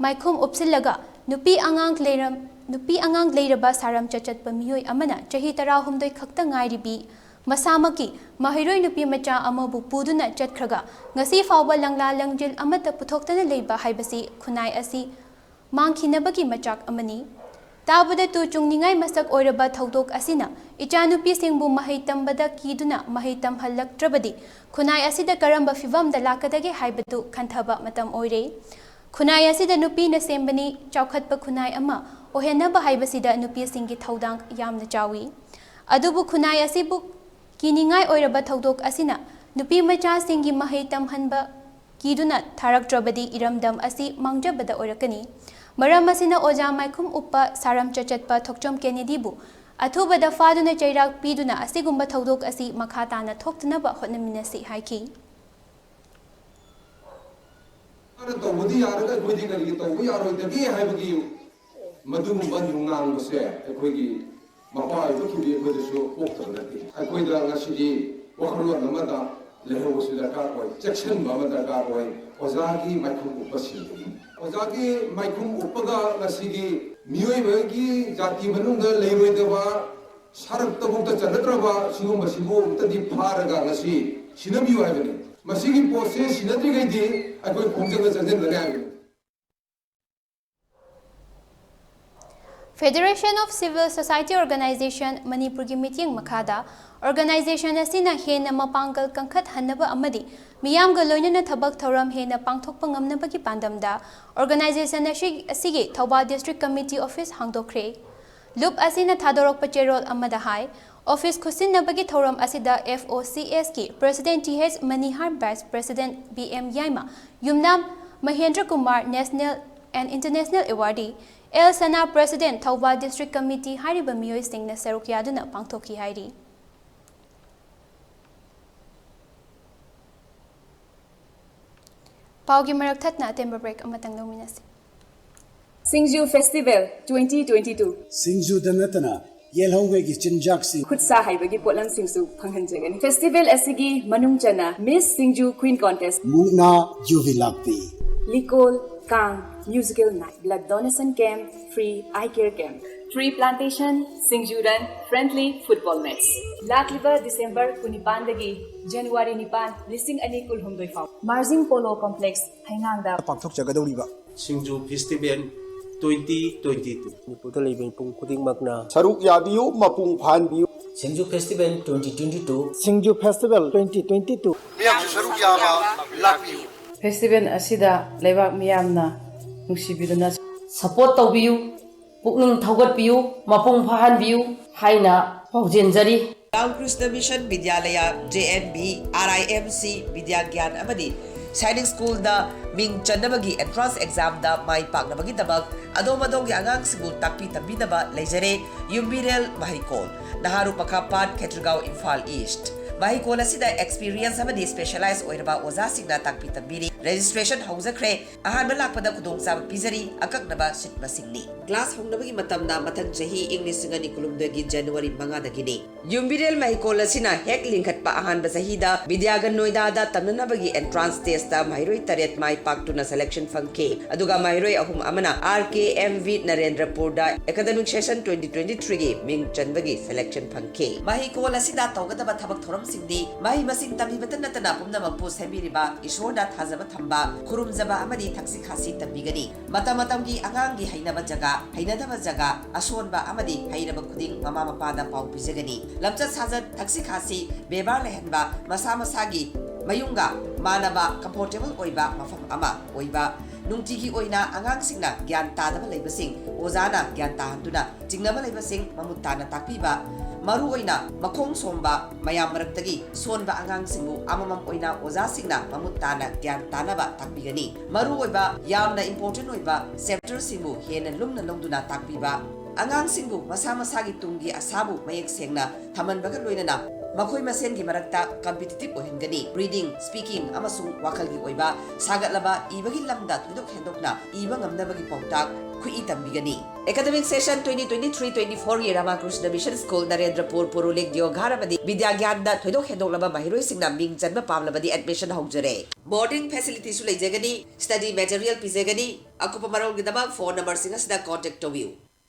ꯃꯥꯏꯈꯨꯝ ꯎꯞꯁꯤꯜꯂꯒ ꯅꯨꯄꯤ ꯑꯉꯥꯡ ꯂꯩꯔꯝ-, ꯅꯨꯄꯤ ꯑꯉꯥꯡ ꯂꯩꯔꯕ ꯁꯥꯔꯝ ꯆꯠꯆꯠꯄ ꯃꯤꯑꯣꯏ ꯑꯃꯅ ꯆꯍꯤ ꯇꯔꯥꯍꯨꯝꯗꯣꯏ ꯈꯛꯇ ꯉꯥꯏꯔꯤꯕꯤ ꯃꯁꯥꯃꯛꯀꯤ ꯃꯍꯩꯔꯣꯏ ꯅꯨꯄꯤ ꯃꯆꯥ ꯑꯃꯕꯨ ꯄꯨꯗꯨꯅ ꯆꯠꯈ꯭ꯔꯒ ꯉꯁꯤ ꯐꯥꯎꯕ ꯂꯪꯂꯥ ꯂꯪꯖꯤꯜ ꯑꯃꯠꯇ ꯄꯨꯊꯣꯛꯇꯅ ꯂꯩꯕ ꯍꯥꯏꯕꯁꯤ ꯈꯨꯟꯅꯥꯏ ꯑꯁꯤ ꯃꯥꯡꯈꯤꯅꯕꯒꯤ ꯃꯆꯥꯛ ꯑꯃꯅꯤ꯫ ꯇꯥꯕꯗ ꯇꯨ ꯆꯨꯡꯅꯤꯡꯉꯥꯏ ꯃꯁꯛ ꯑꯣꯏꯔꯕ ꯊꯧꯗꯣꯛ ꯑꯁꯤꯅ ꯏꯆꯥꯅꯨꯄꯤꯁꯤꯡꯕꯨ ꯃꯍꯩ ꯇꯝꯕꯗ ꯀꯤꯗꯨꯅ ꯃꯍꯩ ꯇꯝꯍꯜꯂꯛꯇ꯭ꯔꯕꯗꯤ ꯈꯨꯟꯅꯥꯏ ꯑꯁꯤꯗ ꯀꯔꯝꯕ ꯐꯤꯚꯝꯗ ꯂꯥꯛꯀꯗꯒꯦ ꯍꯥꯏꯕꯗꯨ ꯈꯟꯊꯕ ꯃꯇꯝ ꯑꯣꯏꯔꯦ꯫ ꯈꯨꯟꯅꯥꯏ ꯑꯁꯤꯗ ꯅꯨꯄꯤꯅ ꯁꯦꯝꯕꯅꯤ, ꯆꯥꯎꯈꯠꯄ ꯈꯨꯟꯅꯥꯏ ꯑꯃ ꯑꯣꯏꯍꯟꯅꯕ ꯍꯥꯏꯕꯁꯤꯗ ꯅꯨꯄꯤꯁꯤꯡꯒꯤ ꯊꯧꯗꯥꯡ ꯌꯥꯝꯅ ꯆꯥꯎꯏ꯫ ꯑꯗꯨꯕꯨ ꯈꯨꯟꯅꯥꯏ ꯑꯁꯤꯕꯨ ꯀꯤꯅꯤꯡꯉꯥꯏ ꯑꯣꯏꯔꯕ ꯊꯧꯗꯣꯛ ꯑꯁꯤꯅ ꯅꯨꯄꯤ ꯃꯆꯥꯁꯤꯡꯒꯤ ꯃꯍꯩ ꯇꯝꯍꯟꯕ ꯀꯤꯗꯨꯅ ꯊꯥꯔꯛꯇ꯭ꯔꯕꯗꯤ ꯏꯔꯝꯗꯝ ꯑꯁꯤ ꯃꯥꯡꯖꯕꯗ ꯑꯣꯏꯔꯛꯀꯅꯤ꯫ ꯃꯔꯝ ꯑꯁꯤꯅ ꯑꯣꯖꯥ ꯃꯥꯏꯈꯨꯝ ꯎꯞꯄ ꯁꯥꯔꯝ ꯆꯆꯠꯄ ꯊꯣꯛꯆꯣꯝ ꯀꯦꯅꯦꯗꯤꯕꯨ ꯑꯊꯨꯕꯗ ꯐꯥꯗꯨꯅ ꯆꯩꯔꯥꯛ ꯄꯤꯗꯨꯅ ꯑꯁꯤꯒꯨꯝꯕ ꯊꯧꯗꯣꯛ ꯑꯁꯤ ꯃꯈꯥ ꯇꯥꯅ ꯊꯣꯛꯇꯅꯕ ꯍꯣꯠꯅꯃꯤꯟꯅꯁꯤ ꯍꯥꯏꯈꯤ꯫ ꯃꯥꯅ ꯇꯧꯕꯗꯤ ꯌꯥꯔꯒ ꯑꯩꯈꯣꯏꯗꯤ ꯀꯔꯤꯒꯤ ꯇꯧꯕ ꯌꯥꯔꯣꯏꯗꯒꯦ ꯍꯥꯏꯕꯒꯤ ꯃꯗꯨꯒꯨꯝꯕ ꯅꯨꯡꯅꯥꯡꯕꯁꯦ ꯑꯩꯈꯣꯏꯒꯤ ꯃꯄꯥ ꯑꯣꯏꯕ ꯊꯨꯕꯤ ꯑꯩꯈꯣꯏꯗꯁꯨ ꯄꯣꯛꯇꯕ ꯅꯠꯇꯦ꯫ ꯑꯩꯈꯣꯏꯗ ꯉꯁꯤꯗꯤ ꯋꯥꯈꯜꯂꯣꯟ ꯑꯃꯗ ꯂꯩꯍꯧꯕꯁꯨ ꯗꯔꯀꯥꯔ ꯑꯣꯏ, ꯆꯦꯛꯁꯤꯟꯕ ꯑꯃ ꯗꯔꯀꯥꯔ ꯑꯣꯏ꯫ ꯑꯣꯖꯥꯒꯤ ꯃꯥꯏꯈꯨꯝ ꯎꯞꯄꯁꯤꯡꯗꯨꯒꯤ, ꯑꯣꯖꯥꯒꯤ ꯃꯥꯏꯈꯨꯝ ꯎꯞꯄꯒ ꯉꯁꯤꯒꯤ ꯃꯤꯑꯣꯏꯕꯒꯤ ꯖꯥꯇꯤ ꯃꯅꯨꯡꯗ ꯂꯩꯔꯣꯏꯗꯕ, ꯁꯔꯛꯇꯕꯨꯛꯇ ꯆꯠꯅꯗ꯭ꯔꯕ ꯁꯤꯒꯨꯝꯕꯁꯤꯕꯨ ꯑꯃꯨꯛꯇꯗꯤ ꯐꯥꯔꯒ ꯉꯁꯤ ꯁꯤꯟꯅꯕꯤꯌꯨ ꯍꯥꯏꯕꯅꯤ꯫ ꯃꯁꯤꯒꯤ ꯄꯣꯠꯁꯦ ꯁꯤꯟꯅꯗ꯭ꯔꯤꯉꯩꯗꯤ ꯑꯩꯈꯣꯏ ꯈꯣꯡꯖꯪꯗ ꯆꯪꯁꯤꯟꯒꯅꯤ ꯍꯥꯏꯕꯅꯤ꯫ Federation of Civil Society Organization ꯃꯅꯤꯄꯨꯔꯒꯤ ꯃꯤꯠꯌꯦꯡ ꯃꯈꯥꯗ organization ꯑꯁꯤꯅ ꯍꯦꯟꯅ ꯃꯄꯥꯡꯒꯜ ꯀꯟꯈꯠꯍꯟꯅꯕ ꯑꯃꯗꯤ ꯃꯤꯌꯥꯝꯒ ꯂꯣꯏꯅꯅ ꯊꯕꯛ ꯊꯧꯔꯝ ꯍꯦꯟꯅ ꯄꯥꯡꯊꯣꯛꯄ ꯉꯝꯅꯕꯒꯤ ꯄꯥꯟꯗꯝꯗ organization ꯑꯁꯤ-, ꯑꯁꯤꯒꯤ ꯊꯧꯕꯥꯜ District Committee office ꯍꯥꯡꯗꯣꯛꯈ꯭ꯔꯦ꯫ ꯂꯨꯞ ꯑꯁꯤꯅ ꯊꯥꯗꯣꯔꯛꯄ ꯆꯦꯔꯣꯜ ꯑꯃꯗ ꯍꯥꯏ, office ꯈꯨꯠꯁꯤꯟꯅꯕꯒꯤ ꯊꯧꯔꯝ ꯑꯁꯤꯗ F O C S ꯀꯤ President T H ꯃꯅꯤꯍꯥꯔ, Vice President B M Yaima, Yumnam Mahendra Kumar, National and International Awardee L ꯁꯅꯥ, President ꯊꯧꯕꯥꯜ District Committee ꯍꯥꯏꯔꯤꯕ ꯃꯤꯑꯣꯏꯁꯤꯡꯅ ꯁꯔꯨꯛ ꯌꯥꯗꯨꯅ ꯄꯥꯡꯊꯣꯛꯈꯤ ꯍꯥꯏꯔꯤ꯫ ꯄꯥꯎꯒꯤ ꯃꯔꯛ ꯊꯠꯅ ꯑꯇꯦꯟꯕ break ꯑꯃꯇꯪ ꯂꯧꯃꯤꯟꯅꯁꯤ꯫ ꯁꯤꯡꯖꯨ Festival twenty twenty two꯫ ꯁꯤꯡꯖꯨꯗ ꯅꯠꯇꯅ ꯌꯦꯜꯍꯧꯉꯩꯒꯤ ꯆꯤꯟꯖꯥꯛꯁꯤꯡ, ꯈꯨꯠꯁꯥ ꯍꯩꯕꯒꯤ ꯄꯣꯠꯂꯝꯁꯤꯡꯁꯨ ꯐꯪꯍꯟꯖꯒꯅꯤ꯫ Festival ꯑꯁꯤꯒꯤ ꯃꯅꯨꯡ ꯆꯟꯅ Miss Singju Queen Contest, ꯃꯨꯛꯅꯥ ꯌꯨꯕꯤ ꯂꯥꯛꯄꯤ, ꯂꯤꯀꯣꯜ, ꯀꯥꯡ, musical night, blood donation camp, free eye care camp, tree plantation, Singju run, friendly football match꯫ ꯂꯥꯛꯂꯤꯕ December ꯀꯨꯟꯅꯤꯄꯥꯟꯗꯒꯤ January ꯅꯤꯄꯥꯟ, ꯂꯤꯁꯤꯡ ꯑꯅꯤ ꯀꯨꯟꯍꯨꯝꯗꯣꯏ ꯐꯥꯎ ꯃꯥꯔꯖꯤꯡ ꯄꯣꯂꯣ ꯀꯣꯝꯄ꯭ꯂꯦꯛꯁ ꯍꯩꯉꯥꯡꯗ ꯄꯥꯡꯊꯣꯛꯆꯒꯗꯧꯔꯤꯕ ꯁꯤꯡꯖꯨ Festival twenty twenty two꯫ ꯃꯅꯤꯄꯨꯔꯗ ꯂꯩꯕ ꯃꯤꯄꯨꯝ ꯈꯨꯗꯤꯡꯃꯛꯅ ꯁꯔꯨꯛ ꯌꯥꯕꯤꯌꯨ, ꯃꯄꯨꯡ ꯐꯥꯍꯟꯕꯤꯌꯨ꯫ ꯁꯤꯡꯖꯨ Festival twenty twenty two꯫ ꯁꯤꯡꯖꯨ Festival twenty twenty two꯫ ꯃꯤꯌꯥꯝꯁꯨ ꯁꯔꯨꯛ ꯌꯥꯕ ꯂꯥꯛꯄꯤꯌꯨ꯫ Festival ꯑꯁꯤꯗ ꯂꯩꯕꯥꯛ ꯃꯤꯌꯥꯝꯅ ꯅꯨꯡꯁꯤꯕꯤꯗꯨꯅ support ꯇꯧꯕꯤꯌꯨ, ꯄꯨꯛꯅꯤꯡ ꯊꯧꯒꯠꯄꯤꯌꯨ, ꯃꯄꯨꯡ ꯐꯥꯍꯟꯕꯤꯌꯨ ꯍꯥꯏꯅ ꯄꯥꯎꯖꯦꯟꯖꯔꯤ꯫ Ramakrishna mission Vidyalaya, J N V, R I M C, Vidya Gyan ꯑꯃꯗꯤ Sainik Schoolꯗ ꯃꯤꯡ ꯆꯟꯅꯕꯒꯤ entrance examꯗ ꯃꯥꯏ ꯄꯥꯛꯅꯕꯒꯤꯗꯃꯛ ꯑꯗꯣꯝ ꯑꯗꯣꯝꯒꯤ ꯑꯉꯥꯡꯁꯤꯡꯕꯨ ꯇꯥꯛꯄꯤ ꯇꯝꯕꯤꯅꯕ ꯂꯩꯖꯔꯦ ꯌꯨꯝꯕꯤꯔꯦꯜ ꯃꯍꯩꯀꯣꯜ꯫ ꯅꯍꯥꯔꯨꯞ ꯃꯈꯥ ꯄꯥꯠ, ꯈꯦꯇ꯭ꯔꯤꯒꯥꯎ, ꯏꯝꯐꯥꯜ ꯏꯁ꯭ꯠ꯫ ꯃꯍꯩꯀꯣꯜ ꯑꯁꯤꯗ experience ꯑꯃꯗꯤ specialize ꯑꯣꯏꯔꯕ ꯑꯣꯖꯥꯁꯤꯡꯅ ꯇꯥꯛꯄꯤ ꯇꯝꯕꯤꯔꯤ꯫ Registration ꯍꯧꯖꯈ꯭ꯔꯦ꯫ ꯑꯍꯥꯟꯕ ꯂꯥꯛꯄꯗ ꯈꯨꯗꯣꯡꯆꯥꯕ ꯄꯤꯖꯔꯤ꯫ ꯑꯀꯛꯅꯕ seat ꯃꯁꯤꯡꯅꯤ꯫ Class ꯍꯧꯅꯕꯒꯤ ꯃꯇꯝꯅ ꯃꯊꯪ ꯆꯍꯤ ꯏꯪ ꯂꯤꯁꯤꯡ ꯑꯅꯤ ꯀꯨꯟꯍꯨꯝꯗꯣꯏꯒꯤ January ꯃꯉꯥꯗꯒꯤꯅꯤ꯫ ꯌꯨꯝꯕꯤꯔꯦꯜ ꯃꯍꯩꯀꯣꯜ ꯑꯁꯤꯅ ꯍꯦꯛ ꯂꯤꯡꯈꯠꯄ ꯑꯍꯥꯟꯕ ꯆꯍꯤꯗ ꯕꯤꯗ꯭ꯌꯥꯒꯟ ꯅꯣꯏꯗꯥꯗ ꯇꯝꯅꯅꯕꯒꯤ entrance testꯇ ꯃꯍꯩꯔꯣꯏ ꯇꯔꯦꯠ ꯃꯥꯏ ꯄꯥꯛꯇꯨꯅ selection ꯐꯪꯈꯤ꯫ ꯑꯗꯨꯒ ꯃꯍꯩꯔꯣꯏ ꯑꯍꯨꯝ ꯑꯃꯅ R K M V ꯅꯔꯦꯟꯗ꯭ꯔꯄꯨꯔꯗ academic session twenty twenty-threeꯒꯤ ꯃꯤꯡ ꯆꯟꯕꯒꯤ selection ꯐꯪꯈꯤ꯫ ꯃꯍꯩꯀꯣꯜ ꯑꯁꯤꯗ ꯇꯧꯒꯗꯕ ꯊꯕꯛ ꯊꯧꯔꯝꯁꯤꯡꯗꯤ ꯃꯍꯩ ꯃꯁꯤꯡ ꯇꯝꯕꯤꯕꯇ ꯅꯠꯇꯅ ꯄꯨꯝꯅꯃꯛꯄꯨ ꯁꯦꯝꯕꯤꯔꯤꯕ ꯏꯁꯣꯔꯗ ꯊꯥꯖꯕ ꯊꯝꯕ, ꯈꯨꯔꯨꯝꯖꯕ ꯑꯃꯗꯤ ꯊꯛꯁꯤ ꯈꯥꯁꯤ ꯇꯝꯕꯤꯒꯅꯤ꯫ ꯃꯇꯝ ꯃꯇꯝꯒꯤ ꯑꯉꯥꯡꯒꯤ ꯍꯩꯅꯕ ꯖꯒꯥ, ꯍꯩꯅꯗꯕ ꯖꯒꯥ, ꯑꯁꯣꯟꯕ ꯑꯃꯗꯤ ꯍꯩꯔꯕ ꯈꯨꯗꯤꯡ ꯃꯃꯥ ꯃꯄꯥꯗ ꯄꯥꯎ ꯄꯤꯖꯒꯅꯤ꯫ ꯂꯝꯆꯠ ꯁꯥꯖꯠ, ꯊꯛꯁꯤ ꯈꯥꯁꯤ, ꯕꯦꯕꯥꯔ ꯂꯩꯍꯟꯕ, ꯃꯁꯥ ꯃꯁꯥꯒꯤ ꯃꯌꯨꯝꯒ ꯃꯥꯟꯅꯕ comfortable ꯑꯣꯏꯕ ꯃꯐꯝ ꯑꯃ ꯑꯣꯏꯕ, ꯅꯨꯡꯇꯤꯒꯤ ꯑꯣꯏꯅ ꯑꯉꯥꯡꯁꯤꯡꯅ ꯒ꯭ꯌꯥꯟ ꯇꯥꯗꯕ ꯂꯩꯕꯁꯤꯡ ꯑꯣꯖꯥꯅ ꯒ꯭ꯌꯥꯟ ꯇꯥꯍꯟꯗꯨꯅ ꯆꯤꯡꯅꯕ ꯂꯩꯕꯁꯤꯡ ꯃꯃꯨꯠ ꯇꯥꯅ ꯇꯥꯛꯄꯤꯕ, ꯃꯔꯨꯑꯣꯏꯅ ꯃꯈꯣꯡ ꯁꯣꯝꯕ ꯃꯌꯥꯝ ꯃꯔꯛꯇꯒꯤ ꯁꯣꯟꯕ ꯑꯉꯥꯡꯁꯤꯡꯕꯨ ꯑꯃꯃꯝ ꯑꯣꯏꯅ ꯑꯣꯖꯥꯁꯤꯡꯅ ꯃꯃꯨꯠ ꯇꯥꯅ ꯒ꯭ꯌꯥꯟ ꯇꯥꯅꯕ ꯇꯥꯛꯄꯤꯒꯅꯤ꯫ ꯃꯔꯨꯑꯣꯏꯕ ꯌꯥꯝꯅ important ꯑꯣꯏꯕ chapterꯁꯤꯡꯕꯨ ꯍꯦꯟꯅ ꯂꯨꯝꯅ ꯂꯧꯗꯨꯅ ꯇꯥꯛꯄꯤꯕ, ꯑꯉꯥꯡꯁꯤꯡꯕꯨ ꯃꯁꯥ ꯃꯁꯥꯒꯤ ꯇꯨꯡꯒꯤ ꯑꯁꯥꯕꯨ ꯃꯌꯦꯛ ꯁꯦꯡꯅ ꯊꯝꯍꯟꯕꯒ ꯂꯣꯏꯅꯅ ꯃꯈꯣꯏ ꯃꯁꯦꯟꯒꯤ ꯃꯔꯛꯇ competitive ꯑꯣꯏꯍꯟꯒꯅꯤ꯫ Reading, speaking ꯑꯃꯁꯨꯡ ꯋꯥꯈꯜꯒꯤ ꯑꯣꯏꯕ ꯁꯥꯒꯠꯂꯕ ꯏꯕꯒꯤ ꯂꯝꯗ ꯊꯣꯏꯗꯣꯛ ꯍꯦꯟꯗꯣꯛꯅ ꯏꯕ ꯉꯝꯅꯕꯒꯤ ꯄꯥꯎꯇꯥꯛ, ꯈꯨꯠꯏ ꯇꯝꯕꯤꯒꯅꯤ꯫ Academic session twenty twenty-three twenty-fourꯒꯤ Ramakrishna Mission School, ꯅꯔꯦꯟꯗ꯭ꯔꯄꯨꯔ, ꯄꯨꯔꯨꯂꯤꯛ, ꯗꯤꯌꯣꯘꯔ ꯑꯃꯗꯤ ꯕꯤꯗ꯭ꯌꯥꯒ꯭ꯌꯥꯟꯗ ꯊꯣꯏꯗꯣꯛ ꯍꯦꯟꯗꯣꯛꯂꯕ ꯃꯍꯩꯔꯣꯏꯁꯤꯡꯅ ꯃꯤꯡ ꯆꯟꯕ ꯄꯥꯝꯂꯕꯗꯤ admission ꯍꯧꯖꯔꯦ꯫ Boarding facilityꯁꯨ ꯂꯩꯖꯒꯅꯤ꯫ Study material ꯄꯤꯖꯒꯅꯤ꯫ ꯑꯀꯨꯞꯄ ꯃꯔꯣꯜꯒꯤꯗꯃꯛ phone numberꯁꯤꯡ ꯑꯁꯤꯗ contact ꯇꯧꯕꯤꯌꯨ꯫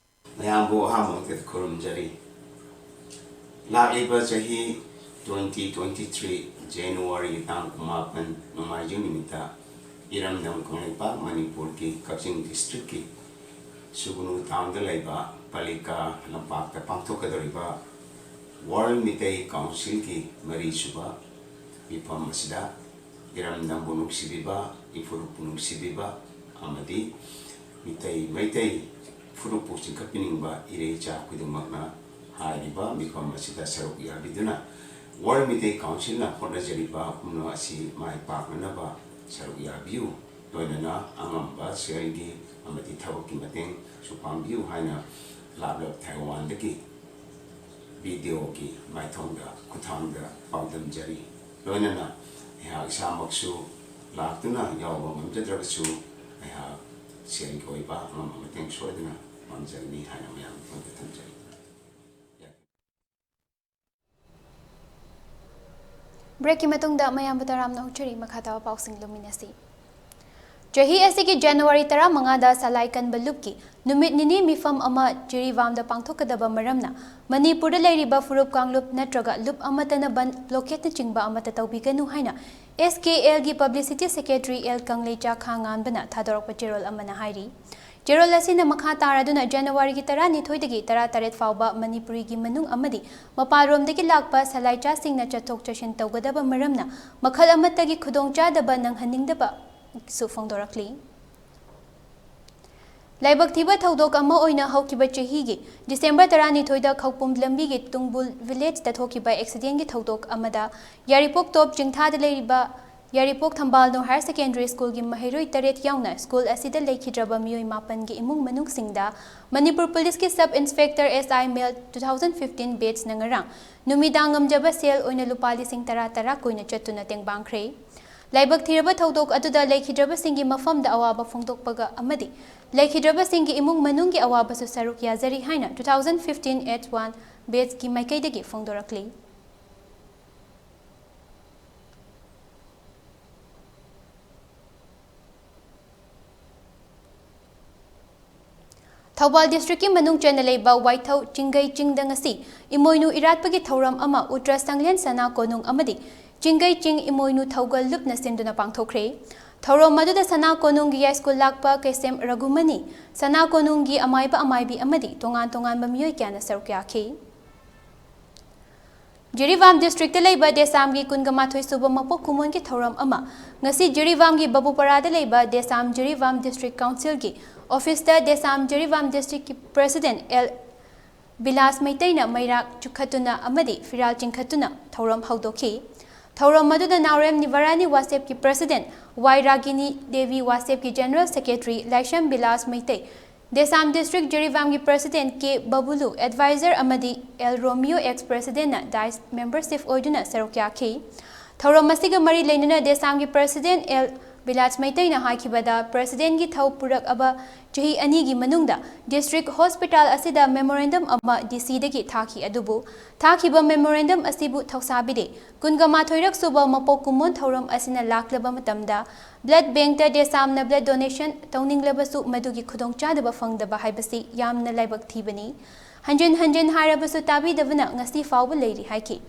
ꯃꯌꯥꯝꯕꯨ ꯑꯍꯥꯟꯕ ꯃꯛꯇꯗ ꯈꯨꯔꯨꯝꯖꯔꯤ꯫ ꯂꯥꯛꯂꯤꯕ ꯆꯍꯤ twenty twenty-three January ꯇꯥꯡ ꯀꯨꯟꯃꯥꯄꯟ ꯅꯣꯡꯃꯥꯏꯖꯤꯡ ꯅꯨꯃꯤꯠꯇ ꯏꯔꯝꯗꯝ ꯀꯪꯂꯩꯄꯥꯛ ꯃꯅꯤꯄꯨꯔꯒꯤ ꯀꯛꯆꯤꯡ districtꯀꯤ ꯁꯨꯒꯨꯅꯨ townꯗ ꯂꯩꯕ ꯄꯥꯂꯤꯀꯥ ꯂꯝꯄꯥꯛꯇ ꯄꯥꯡꯊꯣꯛꯀꯗꯧꯔꯤꯕ World ꯃꯤꯇꯩ Councilꯒꯤ ꯃꯔꯤꯁꯨꯕ ꯃꯤꯐꯝ ꯑꯁꯤꯗ ꯏꯔꯝꯗꯝꯕꯨ ꯅꯨꯡꯁꯤꯕꯤꯕ, ꯏꯐꯨꯔꯨꯞꯄꯨ ꯅꯨꯡꯁꯤꯕꯤꯕ ꯑꯃꯗꯤ ꯃꯤꯇꯩ, ꯃꯩꯇꯩ ꯐꯨꯔꯨꯞꯄꯨ ꯆꯤꯡꯈꯠꯄꯤꯅꯤꯡꯕ ꯏꯔꯩꯆꯥ ꯈꯨꯗꯤꯡꯃꯛꯅ ꯍꯥꯏꯔꯤꯕ ꯃꯤꯐꯝ ꯑꯁꯤꯗ ꯁꯔꯨꯛ ꯌꯥꯕꯤꯗꯨꯅ World ꯃꯤꯇꯩ Councilꯅ ꯍꯣꯠꯅꯖꯔꯤꯕ ꯄꯨꯝꯅꯃꯛ ꯑꯁꯤ ꯃꯥꯏ ꯄꯥꯛꯅꯅꯕ ꯁꯔꯨꯛ ꯌꯥꯕꯤꯌꯨ, ꯂꯣꯏꯅꯅ ꯑꯉꯝꯕ ꯁꯦꯜꯒꯤ ꯑꯃꯗꯤ ꯊꯕꯛꯀꯤ ꯃꯇꯦꯡꯁꯨ ꯄꯥꯡꯕꯤꯌꯨ ꯍꯥꯏꯅ ꯂꯥꯞꯂꯕ ꯊꯥꯏꯋꯥꯟꯗꯒꯤ ꯚꯤꯗꯤꯑꯣꯒꯤ ꯃꯥꯏꯊꯣꯡꯗ, ꯈꯨꯠꯊꯥꯡꯗ ꯄꯥꯎꯗꯝꯖꯔꯤ꯫ ꯂꯣꯏꯅꯅ ꯑꯩꯍꯥꯛ ꯏꯁꯥꯃꯛꯁꯨ ꯂꯥꯛꯇꯨꯅ ꯌꯥꯎꯕ ꯉꯝꯖꯗ꯭ꯔꯕꯁꯨ, ꯑꯩꯍꯥꯛ ꯁꯦꯜꯒꯤ ꯑꯣꯏꯕ ꯑꯉꯝꯕ ꯃꯇꯦꯡ ꯁꯣꯏꯗꯅ ꯄꯥꯡꯖꯒꯅꯤ ꯍꯥꯏꯅ ꯃꯌꯥꯝꯒꯤ ꯃꯐꯝꯗ ꯊꯝꯖꯔꯤ꯫ ꯕ꯭ꯔꯦꯛꯀꯤ ꯃꯇꯨꯡꯗ ꯃꯌꯥꯝꯕꯨ ꯇꯔꯥꯝꯅ ꯑꯣꯛꯆꯔꯤ꯫ ꯃꯈꯥ ꯇꯥꯕ ꯄꯥꯎꯁꯤꯡ ꯂꯧꯃꯤꯟꯅꯁꯤ꯫ ꯆꯍꯤ ꯑꯁꯤꯒꯤ ꯖꯅꯋꯥꯔꯤ ꯇꯔꯥꯃꯉꯥꯗ ꯁꯂꯥꯏ ꯀꯟꯕ ꯂꯨꯞꯀꯤ ꯅꯨꯃꯤꯠ ꯅꯤꯅꯤ ꯃꯤꯐꯝ ꯑꯃ ꯖꯤꯔꯤꯕꯥꯝꯗ ꯄꯥꯡꯊꯣꯛꯀꯗꯕ ꯃꯔꯝꯅ ꯃꯅꯤꯄꯨꯔꯗ ꯂꯩꯔꯤꯕ ꯐꯨꯔꯨꯞ ꯀꯥꯡꯂꯨꯞ ꯅꯠꯇ꯭ꯔꯒ ꯂꯨꯞ ꯑꯃꯠꯇꯅ ꯕꯟ, ꯕ꯭ꯂꯣꯀꯦꯠꯅꯆꯤꯡꯕ ꯑꯃꯠꯇ ꯇꯧꯕꯤꯒꯅꯨ ꯍꯥꯏꯅ ꯑꯦꯁ ꯀꯦ ꯑꯦꯜꯒꯤ ꯄꯕ꯭ꯂꯤꯁꯤꯇꯤ ꯁꯦꯀ꯭ꯔꯦꯇꯔꯤ ꯑꯦꯜ ꯀꯪꯂꯩꯆꯥ ꯈꯥꯉꯥꯟꯕꯅ ꯊꯥꯗꯣꯔꯛꯄ ꯆꯦꯔꯣꯜ ꯑꯃꯅ ꯍꯥꯏꯔꯤ꯫ ꯆꯦꯔꯣꯜ ꯑꯁꯤꯅ ꯃꯈꯥ ꯇꯥꯔꯗꯨꯅ ꯖꯅꯋꯥꯔꯤꯒꯤ ꯇꯔꯥꯅꯤꯊꯣꯏꯗꯒꯤ ꯇꯔꯥꯇꯔꯦꯠ ꯐꯥꯎꯕ ꯃꯅꯤꯄꯨꯔꯤꯒꯤ ꯃꯅꯨꯡ ꯑꯃꯗꯤ ꯃꯄꯥꯟꯔꯣꯝꯗꯒꯤ ꯂꯥꯛꯄ ꯁꯂꯥꯏꯆꯥꯁꯤꯡꯅ ꯆꯠꯊꯣꯛ ꯆꯠꯁꯤꯟ ꯇꯧꯒꯗꯕ ꯃꯔꯝꯅ ꯃꯈꯜ ꯑꯃꯠꯇꯒꯤ ꯈꯨꯗꯣꯡꯆꯥꯗꯕ ꯅꯪꯍꯟꯅꯤꯡꯗꯕꯁꯨ ꯐꯣꯡꯗꯣꯔꯛꯂꯤ꯫ ꯂꯥꯏꯕꯛ ꯊꯤꯕ ꯊꯧꯗꯣꯛ ꯑꯃ ꯑꯣꯏꯅ ꯍꯧꯈꯤꯕ ꯆꯍꯤꯒꯤ ꯗꯤꯁꯦꯝꯕꯔ ꯇꯔꯥꯅꯤꯊꯣꯏꯗ ꯈꯧꯄꯨꯝ ꯂꯝꯕꯤꯒꯤ ꯇꯨꯡꯕꯨꯜ ꯚꯤꯂꯦꯖꯇ ꯊꯣꯛꯈꯤꯕ ꯑꯦꯛꯁꯤꯗꯦꯟꯒꯤ ꯊꯧꯗꯣꯛ ꯑꯃꯗ ꯌꯥꯏꯔꯤꯄꯣꯛ ꯇꯣꯞ ꯆꯤꯡꯊꯥꯗ ꯂꯩꯔꯤꯕ ꯌꯥꯏꯔꯤꯄꯣꯛ ꯊꯝꯕꯥꯜꯅꯨ ꯍꯥꯌꯔ ꯁꯦꯀꯦꯟꯗꯔꯤ ꯁ꯭ꯀꯨꯜꯒꯤ ꯃꯍꯩꯔꯣꯏ ꯇꯔꯦꯠ ꯌꯥꯎꯅ ꯁ꯭ꯀꯨꯜ ꯑꯁꯤꯗ ꯂꯩꯈꯤꯗ꯭ꯔꯕ ꯃꯤꯑꯣꯏ ꯃꯥꯄꯟꯒꯤ ꯏꯃꯨꯡ ꯃꯅꯨꯡꯁꯤꯡꯗ ꯃꯅꯤꯄꯨꯔ ꯄꯨꯂꯤꯁꯀꯤ ꯁꯕ ꯏꯟꯁꯄꯦꯛꯇꯔ ꯑꯦꯁ ꯑꯥꯏ ꯃꯦꯜ ꯇꯨ ꯊꯥꯎꯖꯟ ꯐꯤꯐꯇꯤꯟ ꯕꯦꯠꯁꯅ ꯉꯔꯥꯡ ꯅꯨꯃꯤꯗꯥꯡ ꯉꯝꯖꯕ ꯁꯦꯜ ꯑꯣꯏꯅ ꯂꯨꯄꯥ ꯂꯤꯁꯤꯡ ꯇꯔꯥ ꯇꯔꯥ ꯀꯣꯏꯅ ꯆꯠꯇꯨꯅ ꯇꯦꯡꯕꯥꯡꯈ꯭ꯔꯦ꯫ ꯂꯥꯏꯕꯛ ꯊꯤꯔꯕ ꯊꯧꯗꯣꯛ ꯑꯗꯨꯗ ꯂꯩꯈꯤꯗ꯭ꯔꯕꯁꯤꯡꯒꯤ ꯃꯐꯝꯗ ꯑꯋꯥꯕ ꯐꯣꯡꯗꯣꯛꯄꯒ ꯑꯃꯗꯤ ꯂꯩꯈꯤꯗ꯭ꯔꯕꯁꯤꯡꯒꯤ ꯏꯃꯨꯡ ꯃꯅꯨꯡꯒꯤ ꯑꯋꯥꯕꯁꯨ ꯁꯔꯨꯛ ꯌꯥꯖꯔꯤ ꯍꯥꯏꯅ two thousand fifteen at one ꯕꯦꯠꯁꯀꯤ ꯃꯥꯏꯀꯩꯗꯒꯤ ꯐꯣꯡꯗꯣꯔꯛꯂꯤ꯫ ꯊꯧꯕꯥꯜ ꯗꯤꯁꯇ꯭ꯔꯤꯛꯀꯤ ꯃꯅꯨꯡ ꯆꯟꯅ ꯂꯩꯕ ꯋꯥꯏꯊꯧ ꯆꯤꯡꯒꯩ ꯆꯤꯡꯗ ꯉꯁꯤ ꯏꯃꯣꯏꯅꯨ ꯏꯔꯥꯠꯄꯒꯤ ꯊꯧꯔꯝ ꯑꯃ ꯎꯇ꯭ꯔ ꯁꯪꯂꯦꯟ ꯁꯅꯥ ꯀꯣꯅꯨꯡ ꯑꯃꯗꯤ ꯆꯤꯡꯒꯩ ꯆꯤꯡ ꯏꯃꯣꯏꯅꯨ ꯊꯧꯒꯜ ꯂꯨꯞꯅ ꯁꯤꯟꯗꯨꯅ ꯄꯥꯡꯊꯣꯛꯈ꯭ꯔꯦ꯫ ꯊꯧꯔꯝ ꯑꯗꯨꯗ ꯁꯅꯥ ꯀꯣꯅꯨꯡꯒꯤ ꯌꯥꯏꯁ꯭ꯀꯨꯜ ꯂꯥꯛꯄ ꯀꯩꯁꯦꯝ ꯔꯘꯨꯃꯅꯤ, ꯁꯅꯥ ꯀꯣꯅꯨꯡꯒꯤ ꯑꯃꯥꯏꯕ ꯑꯃꯥꯏꯕꯤ ꯑꯃꯗꯤ ꯇꯣꯉꯥꯟ ꯇꯣꯉꯥꯟꯕ ꯃꯤꯑꯣꯏ ꯀꯌꯥꯅ ꯁꯔꯨꯛ ꯌꯥꯈꯤ꯫ ꯖꯤꯔꯤꯕꯥꯝ ꯗꯤꯁꯇ꯭ꯔꯤꯛꯇ ꯂꯩꯕ ꯗꯦꯁꯥꯝꯒꯤ ꯀꯨꯟꯒ ꯃꯥꯊꯣꯏ ꯁꯨꯕ ꯃꯄꯣꯛ ꯀꯨꯝꯑꯣꯟꯒꯤ ꯊꯧꯔꯝ ꯑꯃ ꯉꯁꯤ ꯖꯤꯔꯤꯕꯥꯝꯒꯤ ꯕꯕꯨꯄꯔꯥꯗ ꯂꯩꯕ ꯗꯦꯁꯥꯝ ꯖꯤꯔꯤꯕꯥꯝ ꯗꯤꯁꯇ꯭ꯔꯤꯛ ꯀꯥꯎꯟꯁꯤꯜꯒꯤ ꯑꯣꯐꯤꯁꯇ ꯗꯦꯁꯥꯝ ꯖꯤꯔꯤꯕꯥꯝ ꯗꯤꯁꯇ꯭ꯔꯤꯛꯀꯤ ꯄ꯭ꯔꯦꯁꯤꯗꯦꯟꯠ ꯑꯦꯜ ꯕꯤꯂꯥꯁ ꯃꯩꯇꯩꯅ ꯃꯩꯔꯥꯛ ꯆꯨꯈꯠꯇꯨꯅ ꯑꯃꯗꯤ ꯐꯤꯔꯥꯜ ꯆꯤꯡꯈꯠꯇꯨꯅ ꯊꯧꯔꯝ ꯍꯧꯗꯣꯛꯈꯤ꯫ ꯊꯧꯔꯝ ꯑꯗꯨꯗ ꯅꯥꯎꯔꯦꯝ ꯅꯤꯚꯥꯔꯥꯅꯤ ꯋꯥꯁꯦꯞꯀꯤ President ꯋꯥꯏ ꯔꯥꯒꯤꯅꯤ ꯗꯦꯕꯤ, ꯋꯥꯁꯦꯞꯀꯤ General Secretary ꯂꯥꯏꯁ꯭ꯔꯝ ꯕꯤꯂꯥꯁ ꯃꯩꯇꯩ, ꯗꯦꯁꯥꯝ District ꯖꯤꯔꯤꯕꯥꯝꯒꯤ President ꯀꯦ ꯕꯕꯨꯂꯨ, Advisor ꯑꯃꯗꯤ ꯑꯦꯜ ꯔꯣꯃꯤꯌꯣ ex Presidentꯅ Dice membership ꯑꯣꯏꯗꯨꯅ ꯁꯔꯨꯛ ꯌꯥꯈꯤ꯫ ꯊꯧꯔꯝ ꯑꯁꯤꯒ ꯃꯔꯤ ꯂꯩꯅꯅ ꯗꯦꯁꯥꯝꯒꯤ President ꯑꯦꯜ ꯕꯤꯂꯥꯁ ꯃꯩꯇꯩꯅ ꯍꯥꯏꯈꯤꯕꯗ, Presidentꯀꯤ ꯊꯧ ꯄꯨꯔꯛꯑꯕ ꯆꯍꯤ ꯑꯅꯤꯒꯤ ꯃꯅꯨꯡꯗ District Hospital ꯑꯁꯤꯗ memorandum ꯑꯃ ꯗꯤ ꯁꯤꯗꯒꯤ ꯊꯥꯈꯤ, ꯑꯗꯨꯕꯨ ꯊꯥꯈꯤꯕ memorandum ꯑꯁꯤꯕꯨ ꯊꯧꯁꯥꯕꯤꯗꯦ꯫ ꯀꯨꯟꯒ ꯃꯥꯊꯣꯏꯔꯛ ꯁꯨꯕ ꯃꯄꯣꯛ ꯀꯨꯝꯑꯣꯟ ꯊꯧꯔꯝ ꯑꯁꯤꯅ ꯂꯥꯛꯂꯕ ꯃꯇꯝꯗ blood bankꯇ ꯗꯦꯁꯥꯝꯅ blood donation ꯇꯧꯅꯤꯡꯂꯕꯁꯨ ꯃꯗꯨꯒꯤ ꯈꯨꯗꯣꯡꯆꯥꯗꯕ ꯐꯪꯗꯕ ꯍꯥꯏꯕꯁꯤ ꯌꯥꯝꯅ ꯂꯥꯏꯕꯛ ꯊꯤꯕꯅꯤ꯫ ꯍꯟꯖꯤꯟ ꯍꯟꯖꯤꯟ ꯍꯥꯏꯔꯕꯁꯨ ꯇꯥꯕꯤꯗꯕꯅ ꯉꯁꯤ ꯐꯥꯎꯕ ꯂꯩꯔꯤ ꯍꯥꯏꯈꯤ꯫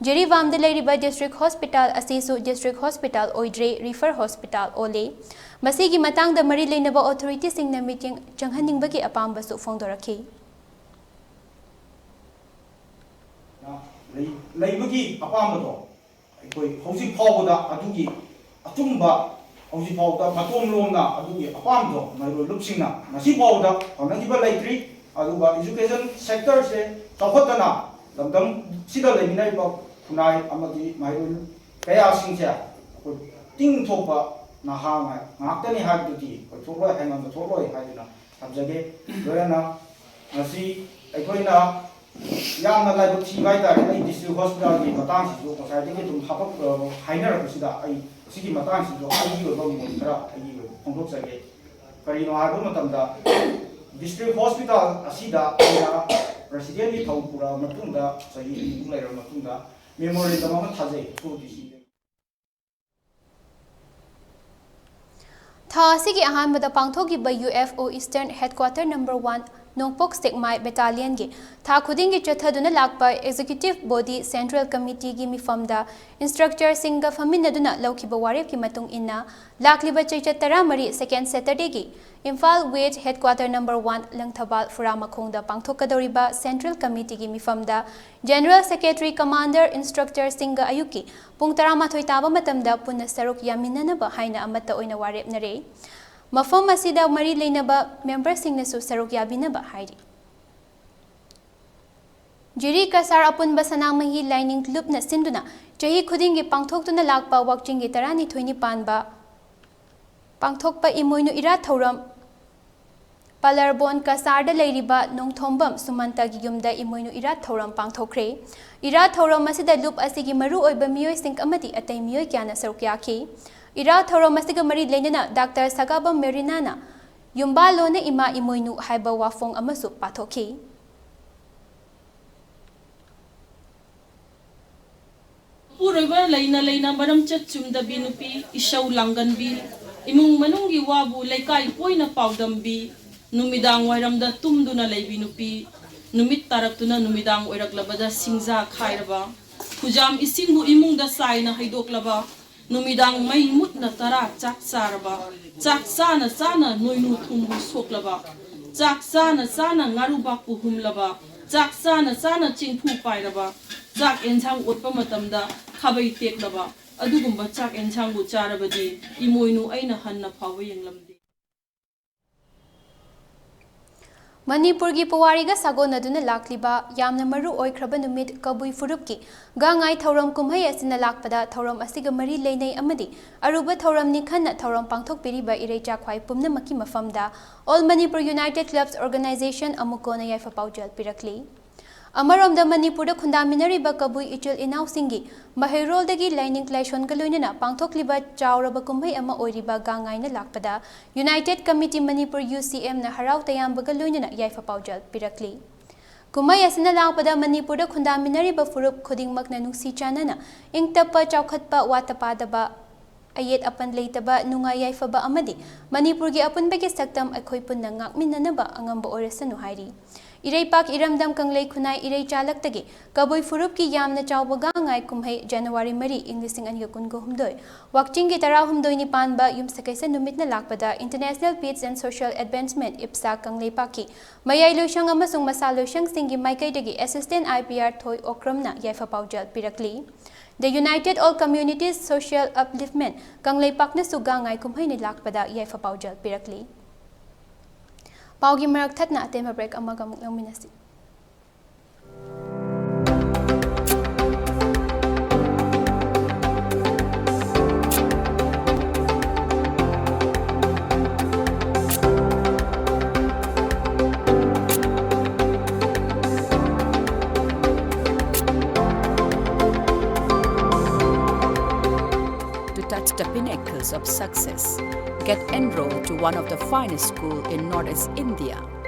ꯖꯤꯔꯤꯕꯥꯝꯗ ꯂꯩꯔꯤꯕ District Hospital ꯑꯁꯤꯁꯨ District Hospital ꯑꯣꯏꯗ꯭ꯔꯦ, Refer Hospital ꯑꯣꯜꯂꯦ꯫ ꯃꯁꯤꯒꯤ ꯃꯇꯥꯡꯗ ꯃꯔꯤ ꯂꯩꯅꯕ authorityꯁꯤꯡꯅ ꯃꯤꯠꯌꯦꯡ ꯆꯪꯍꯟꯅꯤꯡꯕꯒꯤ ꯑꯄꯥꯝꯕꯁꯨ ꯐꯣꯡꯗꯣꯔꯛꯈꯤ꯫ ꯂꯩ-, ꯂꯩꯕꯒꯤ ꯑꯄꯥꯝꯕꯗꯣ ꯑꯩꯈꯣꯏ ꯍꯧꯖꯤꯛ ꯐꯥꯎꯕꯗ ꯑꯗꯨꯒꯤ ꯑꯆꯨꯝꯕ, ꯍꯧꯖꯤꯛ ꯐꯥꯎꯕꯗ ꯃꯇꯣꯝ ꯂꯣꯝꯅ ꯑꯗꯨꯒꯤ ꯑꯄꯥꯝꯕꯗꯣ ꯃꯍꯩꯔꯣꯏ ꯂꯨꯞꯁꯤꯡꯅ ꯉꯁꯤ ꯐꯥꯎꯕꯗ ꯐꯪꯅꯈꯤꯕ ꯂꯩꯇ꯭ꯔꯤ꯫ ꯑꯗꯨꯒ education sectorꯁꯦ ꯆꯥꯎꯈꯠꯇꯅ ꯂꯝꯗꯝꯁꯤꯗ ꯂꯩꯃꯤꯟꯅꯔꯤꯕ ꯈꯨꯟꯅꯥꯏ ꯑꯃꯗꯤ ꯃꯍꯩꯔꯣꯏ ꯀꯌꯥꯁꯤꯡꯁꯦ ꯑꯩꯈꯣꯏ ꯇꯤꯡ ꯊꯣꯛꯄ ꯅꯍꯥ ꯉꯥꯛꯇꯅꯤ ꯍꯥꯏꯕꯗꯨꯗꯤ ꯑꯩꯈꯣꯏ ꯊꯣꯛꯂꯣꯏ, ꯍꯥꯏꯉꯝꯗ ꯊꯣꯛꯂꯣꯏ ꯍꯥꯏꯗꯨꯅ ꯊꯝꯖꯒꯦ꯫ ꯂꯣꯏꯅꯅ ꯉꯁꯤ ꯑꯩꯈꯣꯏꯅ ꯌꯥꯝꯅ ꯂꯥꯏꯕꯛ ꯊꯤꯕ ꯍꯥꯏꯇꯥꯔꯦ, ꯑꯩ District Hospitalꯒꯤ ꯃꯇꯥꯡꯁꯤꯁꯨ ꯉꯁꯥꯏꯗꯒꯤ ꯑꯗꯨꯝ ꯍꯥꯄꯛ-, ꯑ, ꯍꯥꯏꯅꯔꯛꯄꯁꯤꯗ ꯑꯩ ꯁꯤꯒꯤ ꯃꯇꯥꯡꯁꯤꯁꯨ ꯑꯩꯒꯤ ꯑꯣꯏꯕ ꯃꯣꯠ ꯈꯔ ꯑꯩꯒꯤ ꯑꯣꯏꯕ ꯐꯣꯡꯗꯣꯛꯆꯒꯦ꯫ ꯀꯔꯤꯅꯣ ꯍꯥꯏꯕ ꯃꯇꯝꯗ District Hospital ꯑꯁꯤꯗ ꯑꯩꯅ Presidentꯀꯤ ꯊꯧ ꯄꯨꯔꯛꯑ ꯃꯇꯨꯡꯗ, ꯆꯍꯤ ꯑꯅꯤꯃꯨꯛ ꯂꯩꯔꯕ ꯃꯇꯨꯡꯗ memorandum ꯑꯃ ꯊꯥꯖꯩ ꯑꯣ ꯗꯤ ꯁꯤꯗ꯫ ꯊꯥ ꯑꯁꯤꯒꯤ ꯑꯍꯥꯟꯕꯗ ꯄꯥꯡꯊꯣꯛꯈꯤꯕ U F O Eastern Headquarter number one ꯅꯣꯡꯄꯣꯛ ꯁꯦꯛꯃꯥꯏ Battalionꯒꯤ ꯊꯥ ꯈꯨꯗꯤꯡꯒꯤ ꯆꯠꯊꯗꯨꯅ ꯂꯥꯛꯄ Executive Body Central Committeeꯒꯤ ꯃꯤꯐꯝꯗ instructorꯁꯤꯡꯒ ꯐꯝꯃꯤꯟꯅꯗꯨꯅ ꯂꯧꯈꯤꯕ ꯋꯥꯔꯦꯞꯀꯤ ꯃꯇꯨꯡ ꯏꯟꯅ, ꯂꯥꯛꯂꯤꯕ ꯆꯩꯆꯠ ꯇꯔꯥꯃꯔꯤ, second Saturdayꯒꯤ Imphal West Headquarter number one Langthabal ꯐꯨꯔꯥꯃꯈꯣꯡꯗ ꯄꯥꯡꯊꯣꯛꯀꯗꯧꯔꯤꯕ Central Committeeꯒꯤ ꯃꯤꯐꯝꯗ General Secretary, Commander, instructorꯁꯤꯡꯒ ꯑꯌꯨꯛꯀꯤ ꯄꯨꯡ ꯇꯔꯥꯃꯥꯊꯣꯏ ꯇꯥꯕ ꯃꯇꯝꯗ ꯄꯨꯟꯅ ꯁꯔꯨꯛ ꯌꯥꯃꯤꯟꯅꯅꯕ ꯍꯥꯏꯅ ꯑꯃꯠꯇ ꯑꯣꯏꯅ ꯋꯥꯔꯦꯞꯅꯔꯦ꯫ ꯃꯐꯝ ꯑꯁꯤꯗ ꯃꯔꯤ ꯂꯩꯅꯕ memberꯁꯤꯡꯅꯁꯨ ꯁꯔꯨꯛ ꯌꯥꯕꯤꯅꯕ ꯍꯥꯏꯔꯤ꯫ ꯖꯤꯔꯤ ꯀꯁꯥꯔ ꯑꯄꯨꯟꯕ ꯁꯅꯥꯃꯍꯤ ꯂꯥꯏꯅꯤꯡ ꯂꯨꯞꯅ ꯁꯤꯟꯗꯨꯅ ꯆꯍꯤ ꯈꯨꯗꯤꯡꯒꯤ ꯄꯥꯡꯊꯣꯛꯇꯨꯅ ꯂꯥꯛꯄ ꯋꯥꯛꯆꯤꯡꯒꯤ ꯇꯔꯥꯅꯤꯊꯣꯏꯅꯤ ꯄꯥꯟꯕ ꯄꯥꯡꯊꯣꯛꯄ ꯏꯃꯣꯏꯅꯨ ꯏꯔꯥꯠ ꯊꯧꯔꯝ ꯄꯥꯂꯔꯕꯣꯟ ꯀꯁꯥꯔꯗ ꯂꯩꯔꯤꯕ ꯅꯣꯡꯊꯣꯝꯕꯝ ꯁꯨꯃꯟꯇꯒꯤ ꯌꯨꯝꯗ ꯏꯃꯣꯏꯅꯨ ꯏꯔꯥꯠ ꯊꯧꯔꯝ ꯄꯥꯡꯊꯣꯛꯈ꯭ꯔꯦ꯫ ꯏꯔꯥꯠ ꯊꯧꯔꯝ ꯑꯁꯤꯗ ꯂꯨꯞ ꯑꯁꯤꯒꯤ ꯃꯔꯨꯑꯣꯏꯕ ꯃꯤꯑꯣꯏꯁꯤꯡ ꯑꯃꯗꯤ ꯑꯇꯩ ꯃꯤꯑꯣꯏ ꯀꯌꯥꯅ ꯁꯔꯨꯛ ꯌꯥꯈꯤ꯫ ꯏꯔꯥꯠ ꯊꯧꯔꯝ ꯑꯁꯤꯒ ꯃꯔꯤ ꯂꯩꯅꯅ ꯗꯥꯛꯇꯔ ꯁꯒꯥꯕꯝ ꯃꯦꯔꯤꯅꯥꯅ "ꯌꯨꯝꯕꯥꯜꯂꯣꯅ ꯏꯃꯥ ꯏꯃꯣꯏꯅꯨ" ꯍꯥꯏꯕ ꯋꯥꯐꯣꯡ ꯑꯃꯁꯨ ꯄꯥꯊꯣꯛꯈꯤ꯫ ꯃꯄꯨꯔꯣꯏꯕ ꯂꯩꯅ ꯂꯩꯅ ꯃꯔꯝ ꯆꯠ ꯆꯨꯝꯗꯕꯤ ꯅꯨꯄꯤ, ꯏꯁꯧ ꯂꯥꯡꯒꯟꯕꯤ, ꯏꯃꯨꯡ ꯃꯅꯨꯡꯒꯤ ꯋꯥꯕꯨ ꯂꯩꯀꯥꯏ ꯀꯣꯏꯅ ꯄꯥꯎꯗꯝꯕꯤ, ꯅꯨꯃꯤꯗꯥꯡ ꯋꯥꯏꯔꯝꯗ ꯇꯨꯝꯗꯨꯅ ꯂꯩꯕꯤ ꯅꯨꯄꯤ, ꯅꯨꯃꯤꯠ ꯇꯥꯔꯛꯇꯨꯅ ꯅꯨꯃꯤꯗꯥꯡ ꯑꯣꯏꯔꯛꯂꯕꯗ ꯁꯤꯡꯖꯥ ꯈꯥꯏꯔꯕ, ꯈꯨꯖꯥꯝ ꯏꯁꯤꯡꯕꯨ ꯏꯃꯨꯡꯗ ꯆꯥꯏꯅ ꯍꯩꯗꯣꯛꯂꯕ, ꯅꯨꯃꯤꯗꯥꯡ ꯃꯩ ꯃꯨꯠꯅ ꯇꯔꯥ ꯆꯥꯛ ꯆꯥꯔꯕ, ꯆꯥꯛ ꯆꯥꯅ ꯆꯥꯅ ꯅꯣꯏꯅꯨ ꯊꯨꯝꯕꯨ ꯁꯣꯛꯂꯕ, ꯆꯥꯛ ꯆꯥꯅ ꯆꯥꯅ ꯉꯥꯔꯨꯕꯥꯛꯄꯨ ꯍꯨꯝꯂꯕ, ꯆꯥꯛ ꯆꯥꯅ ꯆꯥꯅ ꯆꯦꯡꯐꯨ ꯄꯥꯏꯔꯕ, ꯆꯥꯛ ꯑꯦꯟꯁꯥꯡ ꯑꯣꯠꯄ ꯃꯇꯝꯗ ꯈꯥꯕꯩ ꯇꯦꯛꯂꯕ, ꯑꯗꯨꯒꯨꯝꯕ ꯆꯥꯛ ꯑꯦꯟꯁꯥꯡꯕꯨ ꯆꯥꯔꯕꯗꯤ ꯏꯃꯣꯏꯅꯨ ꯑꯩꯅ ꯍꯟꯅ ꯐꯥꯎꯕ ꯌꯦꯡꯂꯝꯗꯦ꯫ ꯃꯅꯤꯄꯨꯔꯒꯤ ꯄꯨꯋꯥꯔꯤꯒ ꯁꯥꯒꯣꯟꯅꯗꯨꯅ ꯂꯥꯛꯂꯤꯕ ꯌꯥꯝꯅ ꯃꯔꯨ ꯑꯣꯏꯈ꯭ꯔꯕ ꯅꯨꯃꯤꯠ ꯀꯕꯨꯏ ꯐꯨꯔꯨꯞꯀꯤ ꯒꯥꯡꯉꯥꯏ ꯊꯧꯔꯝ ꯀꯨꯝꯍꯩ ꯑꯁꯤꯅ ꯂꯥꯛꯄꯗ ꯊꯧꯔꯝ ꯑꯁꯤꯒ ꯃꯔꯤ ꯂꯩꯅꯩ ꯑꯃꯗꯤ ꯑꯔꯨꯕ ꯊꯧꯔꯝꯅꯤ ꯈꯟꯅ ꯊꯧꯔꯝ ꯄꯥꯡꯊꯣꯛꯄꯤꯔꯤꯕ ꯏꯔꯩꯆꯥ ꯈ꯭ꯋꯥꯏ ꯄꯨꯝꯅꯃꯛꯀꯤ ꯃꯐꯝꯗ All Manipur United Clubs Organization ꯑꯃꯨꯀꯣꯅ ꯌꯥꯏꯐ ꯄꯥꯎꯖꯦꯜ ꯄꯤꯔꯛꯂꯤ꯫ ꯑꯃꯔꯣꯝꯗ ꯃꯅꯤꯄꯨꯔꯗ ꯈꯨꯟꯗꯥꯃꯤꯟꯅꯔꯤꯕ ꯀꯕꯨꯏ ꯏꯆꯤꯜ ꯏꯅꯥꯎꯁꯤꯡꯒꯤ ꯃꯍꯩꯔꯣꯜꯗꯒꯤ ꯂꯥꯏꯅꯤꯡ ꯂꯥꯏꯁꯣꯟꯒ ꯂꯣꯏꯅꯅ ꯄꯥꯡꯊꯣꯛꯂꯤꯕ ꯆꯥꯎꯔꯕ ꯀꯨꯝꯍꯩ ꯑꯃ ꯑꯣꯏꯔꯤꯕ ꯒꯥꯡꯉꯥꯏꯅ ꯂꯥꯛꯄꯗ United Committee Manipur, UCM, ꯅ ꯍꯔꯥꯎ ꯇꯌꯥꯝꯕꯒ ꯂꯣꯏꯅꯅ ꯌꯥꯏꯐ ꯄꯥꯎꯖꯦꯜ ꯄꯤꯔꯛꯂꯤ꯫ ꯀꯨꯝꯍꯩ ꯑꯁꯤꯅ ꯂꯥꯛꯄꯗ ꯃꯅꯤꯄꯨꯔꯗ ꯈꯨꯟꯗꯥꯃꯤꯟꯅꯔꯤꯕ ꯐꯨꯔꯨꯞ ꯈꯨꯗꯤꯡꯃꯛꯅ ꯅꯨꯡꯁꯤ ꯆꯥꯟꯅꯅ ꯏꯪ ꯇꯞꯄ, ꯆꯥꯎꯈꯠꯄ, ꯋꯥꯠꯇ ꯄꯥꯗꯕ, ꯑꯌꯦꯠ ꯑꯄꯟ ꯂꯩꯇꯕ, ꯅꯨꯡꯉꯥꯏ ꯌꯥꯏꯐꯕ ꯑꯃꯗꯤ ꯃꯅꯤꯄꯨꯔꯒꯤ ꯑꯄꯨꯟꯕꯒꯤ ꯁꯛꯇꯝ ꯑꯩꯈꯣꯏ ꯄꯨꯟꯅ ꯉꯥꯛꯃꯤꯟꯅꯅꯕ ꯑꯉꯝꯕ ꯑꯣꯏꯔꯁꯅꯨ ꯍꯥꯏꯔꯤ꯫ ꯏꯔꯩꯄꯥꯛ, ꯏꯔꯝꯗꯝ, ꯀꯪꯂꯩ ꯈꯨꯟꯅꯥꯏ ꯏꯔꯩꯆꯥꯂꯛꯇꯒꯤ ꯀꯕꯨꯏ ꯐꯨꯔꯨꯞꯀꯤ ꯌꯥꯝꯅ ꯆꯥꯎꯕ ꯒꯥꯡꯉꯥꯏ ꯀꯨꯝꯍꯩ ꯖꯅꯋꯥꯔꯤ ꯃꯔꯤ, ꯏꯪ ꯂꯤꯁꯤꯡ ꯑꯅꯤꯒ ꯀꯨꯟꯒ ꯍꯨꯝꯗꯣꯏ, ꯋꯥꯛꯆꯤꯡꯒꯤ ꯇꯔꯥꯍꯨꯝꯗꯣꯏꯅꯤ ꯄꯥꯟꯕ ꯌꯨꯝꯁꯀꯩꯁ ꯅꯨꯃꯤꯠꯅ ꯂꯥꯛꯄꯗ International Peace and Social Advancement, ꯏꯞꯁꯥ, ꯀꯪꯂꯩꯄꯥꯛꯀꯤ ꯃꯌꯥꯏ ꯂꯣꯏꯁꯪ ꯑꯃꯁꯨꯡ ꯃꯁꯥ ꯂꯣꯏꯁꯪꯁꯤꯡꯒꯤ ꯃꯥꯏꯀꯩꯗꯒꯤ Assistant IPR ꯊꯣꯏ ꯑꯣꯀ꯭ꯔꯝꯅ ꯌꯥꯏꯐ ꯄꯥꯎꯖꯦꯜ ꯄꯤꯔꯛꯂꯤ꯫ The United All Communities Social Upliftment ꯀꯪꯂꯩꯄꯥꯛꯅꯁꯨ ꯒꯥꯡꯉꯥꯏ ꯀꯨꯝꯍꯩꯅ ꯂꯥꯛꯄꯗ ꯌꯥꯏꯐ ꯄꯥꯎꯖꯦꯜ ꯄꯤꯔꯛꯂꯤ꯫ ꯄꯥꯎꯒꯤ ꯃꯔꯛ ꯊꯠꯅ ꯑꯇꯦꯟꯕ break ꯑꯃꯒ ꯑꯃꯨꯛ ꯂꯧꯃꯤꯟꯅꯁꯤ꯫ Pinnacles of success. Get enrolled to one of the finest school in Northeast India,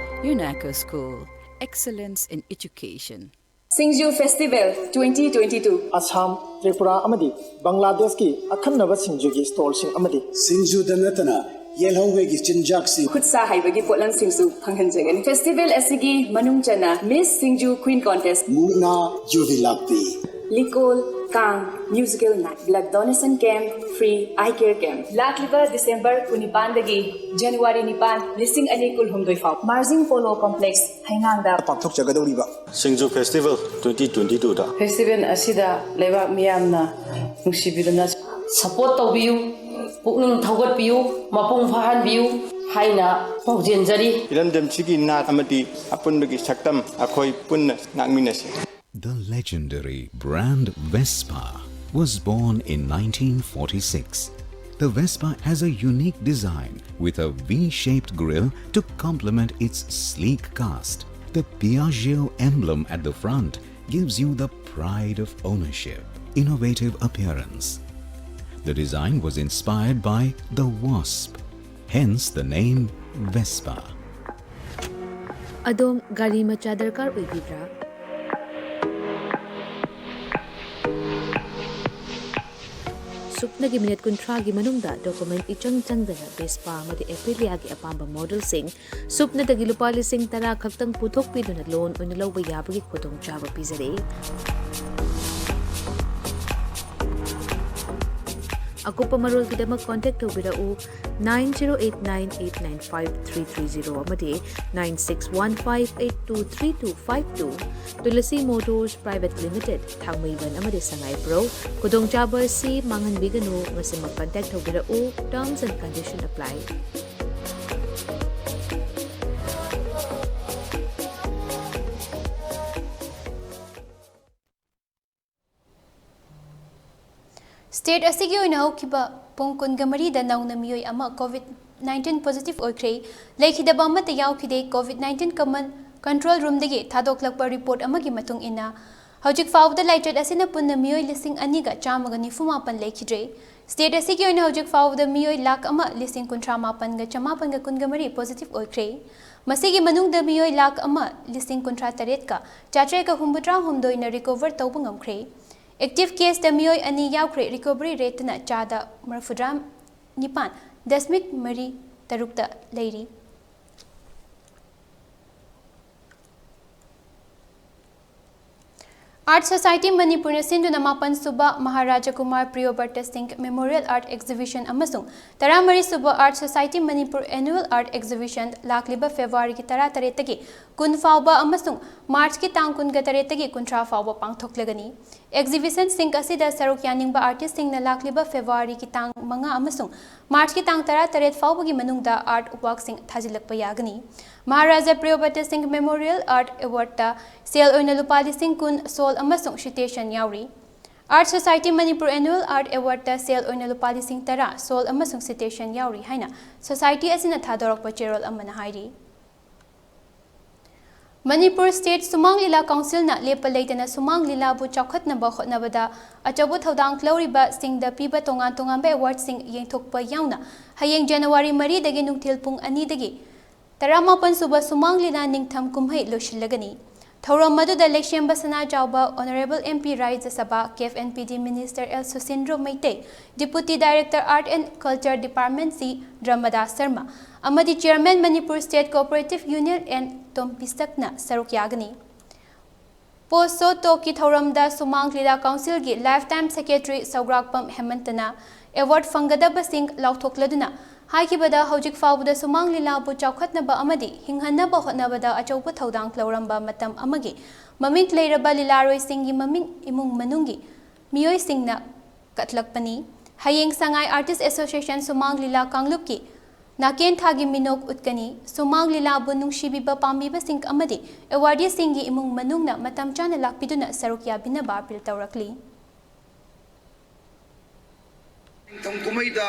UNACO School, excellence in education. Singju festival twenty twenty two. Assam, Tripura ꯑꯃꯗꯤ ꯕꯪꯒ꯭ꯂꯥꯗꯦꯁꯀꯤ ꯑꯈꯟꯅꯕ ꯁꯤꯡꯖꯨꯒꯤ ꯁ꯭ꯇꯣꯜꯁꯤꯡ ꯑꯃꯗꯤ ꯁꯤꯡꯖꯨꯗ ꯅꯠꯇꯅ ꯌꯦꯜꯍꯧꯉꯩꯒꯤ ꯆꯤꯟꯖꯥꯛꯁꯤꯡ, ꯈꯨꯠ ꯁꯥ ꯍꯩꯕꯒꯤ ꯄꯣꯠꯂꯝꯁꯤꯡꯁꯨ ꯐꯪꯍꯟꯖꯒꯅꯤ꯫ ꯐꯦꯁꯇꯤꯚꯦꯜ ꯑꯁꯤꯒꯤ ꯃꯅꯨꯡ ꯆꯟꯅ ꯃꯤꯁ ꯁꯤꯡꯖꯨ ꯀ꯭ꯋꯤꯟ ꯀꯣꯟꯇꯦꯁ, ꯃꯨꯛꯅꯥ, ꯌꯨꯕꯤ ꯂꯥꯛꯄꯤ, ꯂꯤꯀꯣꯜ, ꯀꯥꯡ, musical night, blood donation camp, free eye care camp. ꯂꯥꯛꯂꯤꯕ ꯗꯤꯁꯦꯝꯕꯔ ꯀꯨꯟꯅꯤꯄꯥꯟꯗꯒꯤ ꯖꯅꯋꯥꯔꯤ ꯅꯤꯄꯥꯟ, ꯂꯤꯁꯤꯡ ꯑꯅꯤ ꯀꯨꯟꯍꯨꯝꯗꯣꯏ ꯐꯥꯎ ꯃꯥꯔꯖꯤꯡ ꯄꯣꯂꯣ ꯀꯣꯝꯄ꯭ꯂꯦꯛꯁ, ꯍꯩꯉꯥꯡꯗ ꯄꯥꯡꯊꯣꯛꯆꯒꯗꯧꯔꯤꯕ ꯁꯤꯡꯖꯨ ꯐꯦꯁꯇꯤꯚꯦꯜ ꯇ꯭ꯋꯦꯟꯇꯤ ꯇ꯭ꯋꯦꯟꯇꯤ ꯇꯨꯗ ꯐꯦꯁꯇꯤꯚꯦꯜ ꯑꯁꯤꯗ ꯂꯩꯕꯥꯛ ꯃꯤꯌꯥꯝꯅ ꯅꯨꯡꯁꯤꯕꯤꯗꯨꯅ ꯁꯄꯣꯔꯠ ꯇꯧꯕꯤꯌꯨ, ꯄꯨꯛꯅꯤꯡ ꯊꯧꯒꯠꯄꯤꯌꯨ, ꯃꯄꯨꯡ ꯐꯥꯍꯟꯕꯤꯌꯨ ꯍꯥꯏꯅ ꯄꯥꯎꯖꯦꯟꯖꯔꯤ꯫ ꯏꯔꯝꯗꯝꯁꯤꯒꯤ ꯅꯥꯠ ꯑꯃꯗꯤ ꯑꯄꯨꯟꯕꯒꯤ ꯁꯛꯇꯝ ꯑꯩꯈꯣꯏ ꯄꯨꯟꯅ ꯉꯥꯛꯃꯤꯟꯅꯁꯤ꯫ The legendary brand Vespa was born in nineteen forty-six. The Vespa has a unique design with a V-shaped grille to complement its sleek cast. The Piaggio emblem at the front gives you the pride of ownership, innovative appearance. The design was inspired by the wasp, hence the name Vespa. ꯑꯗꯣꯝ ꯒꯥꯔꯤ ꯃꯆꯥ ꯗꯔꯀꯥꯔ ꯑꯣꯏꯕꯤꯕ꯭ꯔꯥ? ꯁꯨꯞꯅꯒꯤ minute ꯀꯨꯟꯊ꯭ꯔꯥꯒꯤ ꯃꯅꯨꯡꯗ document ꯏꯆꯪ ꯆꯪꯗꯅ Vespa ꯑꯃꯗꯤ ꯑꯦꯄ꯭ꯔꯤꯂꯤꯌꯥꯒꯤ ꯑꯄꯥꯝꯕ ꯃꯣꯗꯦꯜꯁꯤꯡ ꯁꯨꯞꯅꯗꯒꯤ ꯂꯨꯄꯥ ꯂꯤꯁꯤꯡ ꯇꯔꯥ ꯈꯛꯇꯪ ꯄꯨꯊꯣꯛꯄꯤꯗꯨꯅ ꯂꯣꯟ ꯑꯣꯏꯅ ꯂꯧꯕ ꯌꯥꯕꯒꯤ ꯈꯨꯗꯣꯡꯆꯥꯕ ꯄꯤꯖꯔꯤ꯫ ꯑꯀꯨꯞꯄ ꯃꯔꯣꯜꯒꯤꯗꯃꯛ ꯀꯣꯟꯇꯦꯛ ꯇꯧꯕꯤꯔꯛꯎ nine zero eight nine eight nine five three three zero ꯑꯃꯗꯤ nine six one five eight two three two five two. Tulsi motors private limited, ꯊꯥꯡꯃꯩꯕꯟ ꯑꯃꯗꯤ ꯁꯉꯥꯏꯄ꯭ꯔꯧ꯫ ꯈꯨꯗꯣꯡꯆꯥꯕ ꯑꯁꯤ ꯃꯥꯡꯍꯟꯕꯤꯒꯅꯨ꯫ ꯉꯁꯤꯃꯛ ꯀꯟꯇꯦꯛ ꯇꯧꯕꯤꯔꯛꯎ꯫ Terms and condition apply. State ꯑꯁꯤꯒꯤ ꯑꯣꯏꯅ ꯍꯧꯈꯤꯕ ꯄꯨꯡ ꯀꯨꯟꯒ ꯃꯔꯤꯗ ꯅꯧꯅ ꯃꯤꯑꯣꯏ ꯑꯃ ꯀꯣꯚꯤꯗ ꯅꯥꯏꯟꯇꯤꯟ ꯄꯣꯖꯤꯇꯤꯚ ꯑꯣꯏꯈ꯭ꯔꯦ꯫ ꯂꯩꯈꯤꯗꯕ ꯑꯃꯠꯇ ꯌꯥꯎꯈꯤꯗꯦ꯫ ꯀꯣꯚꯤꯗ ꯅꯥꯏꯟꯇꯤꯟ ꯀꯃꯟ ꯀꯟꯇ꯭ꯔꯣꯜ ꯔꯨꯝꯗꯒꯤ ꯊꯥꯗꯣꯛꯂꯛꯄ ꯔꯤꯄꯣꯔꯠ ꯑꯃꯒꯤ ꯃꯇꯨꯡ ꯏꯟꯅ, ꯍꯧꯖꯤꯛ ꯐꯥꯎꯕꯗ ꯂꯥꯏꯆꯠ ꯑꯁꯤꯅ ꯄꯨꯟꯅ ꯃꯤꯑꯣꯏ ꯂꯤꯁꯤꯡ ꯑꯅꯤꯒ ꯆꯥꯝꯃꯒ ꯅꯤꯐꯨ ꯃꯥꯄꯟ ꯂꯩꯈꯤꯗ꯭ꯔꯦ꯫ ꯁ꯭ꯇꯦꯠ ꯑꯁꯤꯒꯤ ꯑꯣꯏꯅ ꯍꯧꯖꯤꯛ ꯐꯥꯎꯕꯗ ꯃꯤꯑꯣꯏ ꯂꯥꯈ ꯑꯃ ꯂꯤꯁꯤꯡ ꯀꯨꯟꯊ꯭ꯔꯥ ꯃꯥꯄꯟꯒ ꯆꯃꯥꯄꯟꯒ ꯀꯨꯟꯒ ꯃꯔꯤ ꯄꯣꯖꯤꯇꯤꯚ ꯑꯣꯏꯈ꯭ꯔꯦ꯫ ꯃꯁꯤꯒꯤ ꯃꯅꯨꯡꯗ ꯃꯤꯑꯣꯏ ꯂꯥꯈ ꯑꯃ ꯂꯤꯁꯤꯡ ꯀꯨꯟꯊ꯭ꯔꯥ ꯇꯔꯦꯠꯀ ꯆꯥꯇ꯭ꯔꯦꯠꯀ ꯍꯨꯝꯐꯨꯇꯔꯥ ꯍꯨꯝꯗꯣꯏꯅ ꯔꯤꯀꯣꯚꯔ ꯇꯧꯕ ꯉꯝꯈ꯭ꯔꯦ꯫ ꯑꯦꯛꯇꯤꯚ ꯀꯦꯁꯇ ꯃꯤꯑꯣꯏ ꯑꯅꯤ ꯌꯥꯎꯈ꯭ꯔꯦ꯫ ꯔꯤꯀꯣꯚꯔꯤ ꯔꯦꯠꯇꯅ ꯆꯥꯗ ꯃꯔꯤꯐꯨꯇꯔꯥ ꯅꯤꯄꯥꯟ ꯗꯁꯃꯤꯛ ꯃꯔꯤ ꯇꯔꯨꯛꯇ ꯂꯩꯔꯤ꯫ ꯑꯥꯔꯠ ꯁꯣꯁꯥꯏꯇꯤ ꯃꯅꯤꯄꯨꯔꯅ ꯁꯤꯟꯗꯨꯅ ꯃꯥꯄꯟ ꯁꯨꯕ ꯃꯍꯥꯔꯥꯖꯥ ꯀꯨꯃꯥꯔ ꯄ꯭ꯔꯤꯌꯣꯕ꯭ꯔꯇ ꯁꯤꯡ ꯃꯦꯃꯣꯔꯤꯌꯦꯜ ꯑꯥꯔꯠ ꯑꯦꯛꯖꯤꯕꯤꯁꯟ ꯑꯃꯁꯨꯡ ꯇꯔꯥꯃꯔꯤ ꯁꯨꯕ art society Manipur annual art exhibition ꯂꯥꯛꯂꯤꯕ ꯐꯦꯕ꯭ꯔꯨꯋꯥꯔꯤꯒꯤ ꯇꯔꯥꯇꯔꯦꯠꯇꯒꯤ ꯀꯨꯟ ꯐꯥꯎꯕ ꯑꯃꯁꯨꯡ ꯃꯥꯔꯆꯀꯤ ꯇꯥꯡ ꯀꯨꯟꯒ ꯇꯔꯦꯠꯇꯒꯤ ꯀꯨꯟꯊ꯭ꯔꯥ ꯐꯥꯎꯕ ꯄꯥꯡꯊꯣꯛꯂꯒꯅꯤ꯫ ꯑꯦꯛꯖꯤꯕꯤꯁꯟꯁꯤꯡ ꯑꯁꯤꯗ ꯁꯔꯨꯛ ꯌꯥꯅꯤꯡꯕ ꯑꯥꯔꯇꯤꯁꯁꯤꯡꯅ ꯂꯥꯛꯂꯤꯕ ꯐꯦꯕ꯭ꯔꯨꯋꯥꯔꯤꯒꯤ ꯇꯥꯡ ꯃꯉꯥ ꯑꯃꯁꯨꯡ ꯃꯥꯔꯆꯀꯤ ꯇꯥꯡ ꯇꯔꯥꯇꯔꯦꯠ ꯐꯥꯎꯕꯒꯤ ꯃꯅꯨꯡꯗ ꯑꯥꯔꯠ ꯋꯥꯔꯛꯁꯤꯡ ꯊꯥꯖꯤꯜꯂꯛꯄ ꯌꯥꯒꯅꯤ꯫ ꯃꯍꯥꯔꯥꯖꯥ ꯄ꯭ꯔꯤꯌꯣꯕ꯭ꯔꯇ ꯁꯤꯡ ꯃꯦꯃꯣꯔꯤꯌꯦꯜ ꯑꯥꯔꯠ ꯑꯦꯋꯥꯔꯗꯇ ꯁꯦꯜ ꯑꯣꯏꯅ ꯂꯨꯄꯥ ꯂꯤꯁꯤꯡ ꯀꯨꯟ, ꯁꯣꯜ ꯑꯃꯁꯨꯡ ꯁꯤꯇꯦꯁꯟ ꯌꯥꯎꯔꯤ꯫ Art society Manipur annual art ꯑꯦꯋꯥꯔꯗꯇ ꯁꯦꯜ ꯑꯣꯏꯅ ꯂꯨꯄꯥ ꯂꯤꯁꯤꯡ ꯇꯔꯥ, ꯁꯣꯜ ꯑꯃꯁꯨꯡ ꯁꯤꯇꯦꯁꯟ ꯌꯥꯎꯔꯤ ꯍꯥꯏꯅ ꯁꯣꯁꯥꯏꯇꯤ ꯑꯁꯤꯅ ꯊꯥꯗꯣꯔꯛꯄ ꯆꯦꯔꯣꯜ ꯑꯃꯅ ꯍꯥꯏꯔꯤ꯫ ꯃꯅꯤꯄꯨꯔ ꯁ꯭ꯇꯦꯠ ꯁꯨꯃꯥꯡ ꯂꯤꯂꯥ ꯀꯥꯎꯟꯁꯤꯜꯅ ꯂꯦꯞꯄ ꯂꯩꯇꯅ ꯁꯨꯃꯥꯡ ꯂꯤꯂꯥꯕꯨ ꯆꯥꯎꯈꯠꯅꯕ ꯍꯣꯠꯅꯕꯗ ꯑꯆꯧꯕ ꯊꯧꯗꯥꯡ ꯂꯧꯔꯤꯕꯁꯤꯡꯗ ꯄꯤꯕ ꯇꯣꯉꯥꯟ ꯇꯣꯉꯥꯟꯕ ꯑꯦꯋꯥꯔꯗꯁꯤꯡ ꯌꯦꯟꯊꯣꯛꯄ ꯌꯥꯎꯅ ꯍꯌꯦꯡ ꯖꯅꯋꯥꯔꯤ ꯃꯔꯤꯗꯒꯤ ꯅꯨꯡꯊꯤꯜ ꯄꯨꯡ ꯑꯅꯤꯗꯒꯤ ꯇꯔꯥꯃꯥꯄꯟ ꯁꯨꯕ ꯁꯨꯃꯥꯡ ꯂꯤꯂꯥ ꯅꯤꯡꯊꯝ ꯀꯨꯝꯍꯩ ꯂꯣꯏꯁꯤꯜꯂꯒꯅꯤ꯫ ꯊꯧꯔꯝ ꯑꯗꯨꯗ ꯂꯩꯁꯦꯝꯕ ꯁꯅꯥꯖꯥꯎꯕ honourable M P Rajya Sabha, CAF and P D minister L Susindro Meitei, deputy director art and culture department C Dharmadas Sharma ꯑꯃꯗꯤ chairman Manipur state cooperative union and ꯇꯣꯝꯄꯤꯁꯛꯅ ꯁꯔꯨꯛ ꯌꯥꯒꯅꯤ꯫ ꯄꯣꯁ ꯁꯣ ꯇꯣꯛꯀꯤ ꯊꯧꯔꯝꯗ ꯁꯨꯃꯥꯡ ꯂꯤꯂꯥ ꯀꯥꯎꯟꯁꯤꯜꯒꯤ ꯂꯥꯏꯐ ꯇꯥꯏꯝ ꯁꯦꯀ꯭ꯔꯦꯇꯔꯤ ꯁꯧꯒ꯭ꯔꯥꯛꯄꯝ ꯍꯦꯃꯟꯇꯅ ꯑꯦꯋꯥꯔꯗ ꯐꯪꯒꯗꯕꯁꯤꯡ ꯂꯥꯎꯊꯣꯛꯂꯗꯨꯅ ꯍꯥꯏꯈꯤꯕꯗ ꯍꯧꯖꯤꯛ ꯐꯥꯎꯕꯗ ꯁꯨꯃꯥꯡ ꯂꯤꯂꯥꯕꯨ ꯆꯥꯎꯈꯠꯅꯕ ꯑꯃꯗꯤ ꯍꯤꯡꯍꯟꯅꯕ ꯍꯣꯠꯅꯕꯗ ꯑꯆꯧꯕ ꯊꯧꯗꯥꯡ ꯂꯧꯔꯝꯕ ꯃꯇꯝ ꯑꯃꯒꯤ ꯃꯃꯤꯡ ꯂꯩꯔꯕ ꯂꯤꯂꯥꯔꯣꯏꯁꯤꯡꯒꯤ ꯃꯃꯤꯡ ꯏꯃꯨꯡ ꯃꯅꯨꯡꯒꯤ ꯃꯤꯑꯣꯏꯁꯤꯡꯅ ꯀꯠꯂꯛꯄꯅꯤ꯫ ꯍꯌꯦꯡ ꯁꯉꯥꯏ ꯑꯥꯔꯇꯤꯁ ꯑꯦꯁꯣꯁꯤꯌꯦꯁꯟ ꯁꯨꯃꯥꯡ ꯂꯤꯂꯥ ꯀꯥꯡꯂꯨꯞꯀꯤ ꯅꯥꯀꯦꯟ ꯊꯥꯒꯤ ꯃꯤꯅꯣꯛ ꯎꯠꯀꯅꯤ꯫ ꯁꯨꯃꯥꯡ ꯂꯤꯂꯥꯕꯨ ꯅꯨꯡꯁꯤꯕꯤꯕ ꯄꯥꯝꯕꯤꯕꯁꯤꯡ ꯑꯃꯗꯤ ꯑꯦꯋꯥꯔꯗꯤꯁꯤꯡꯒꯤ ꯏꯃꯨꯡ ꯃꯅꯨꯡꯅ ꯃꯇꯝ ꯆꯥꯅ ꯂꯥꯛꯄꯤꯗꯨꯅ ꯁꯔꯨꯛ ꯌꯥꯕꯤꯅꯕ ꯑꯄꯤꯜ ꯇꯧꯔꯛꯂꯤ꯫ ꯅꯤꯡꯊꯝ ꯀꯨꯝꯍꯩꯗ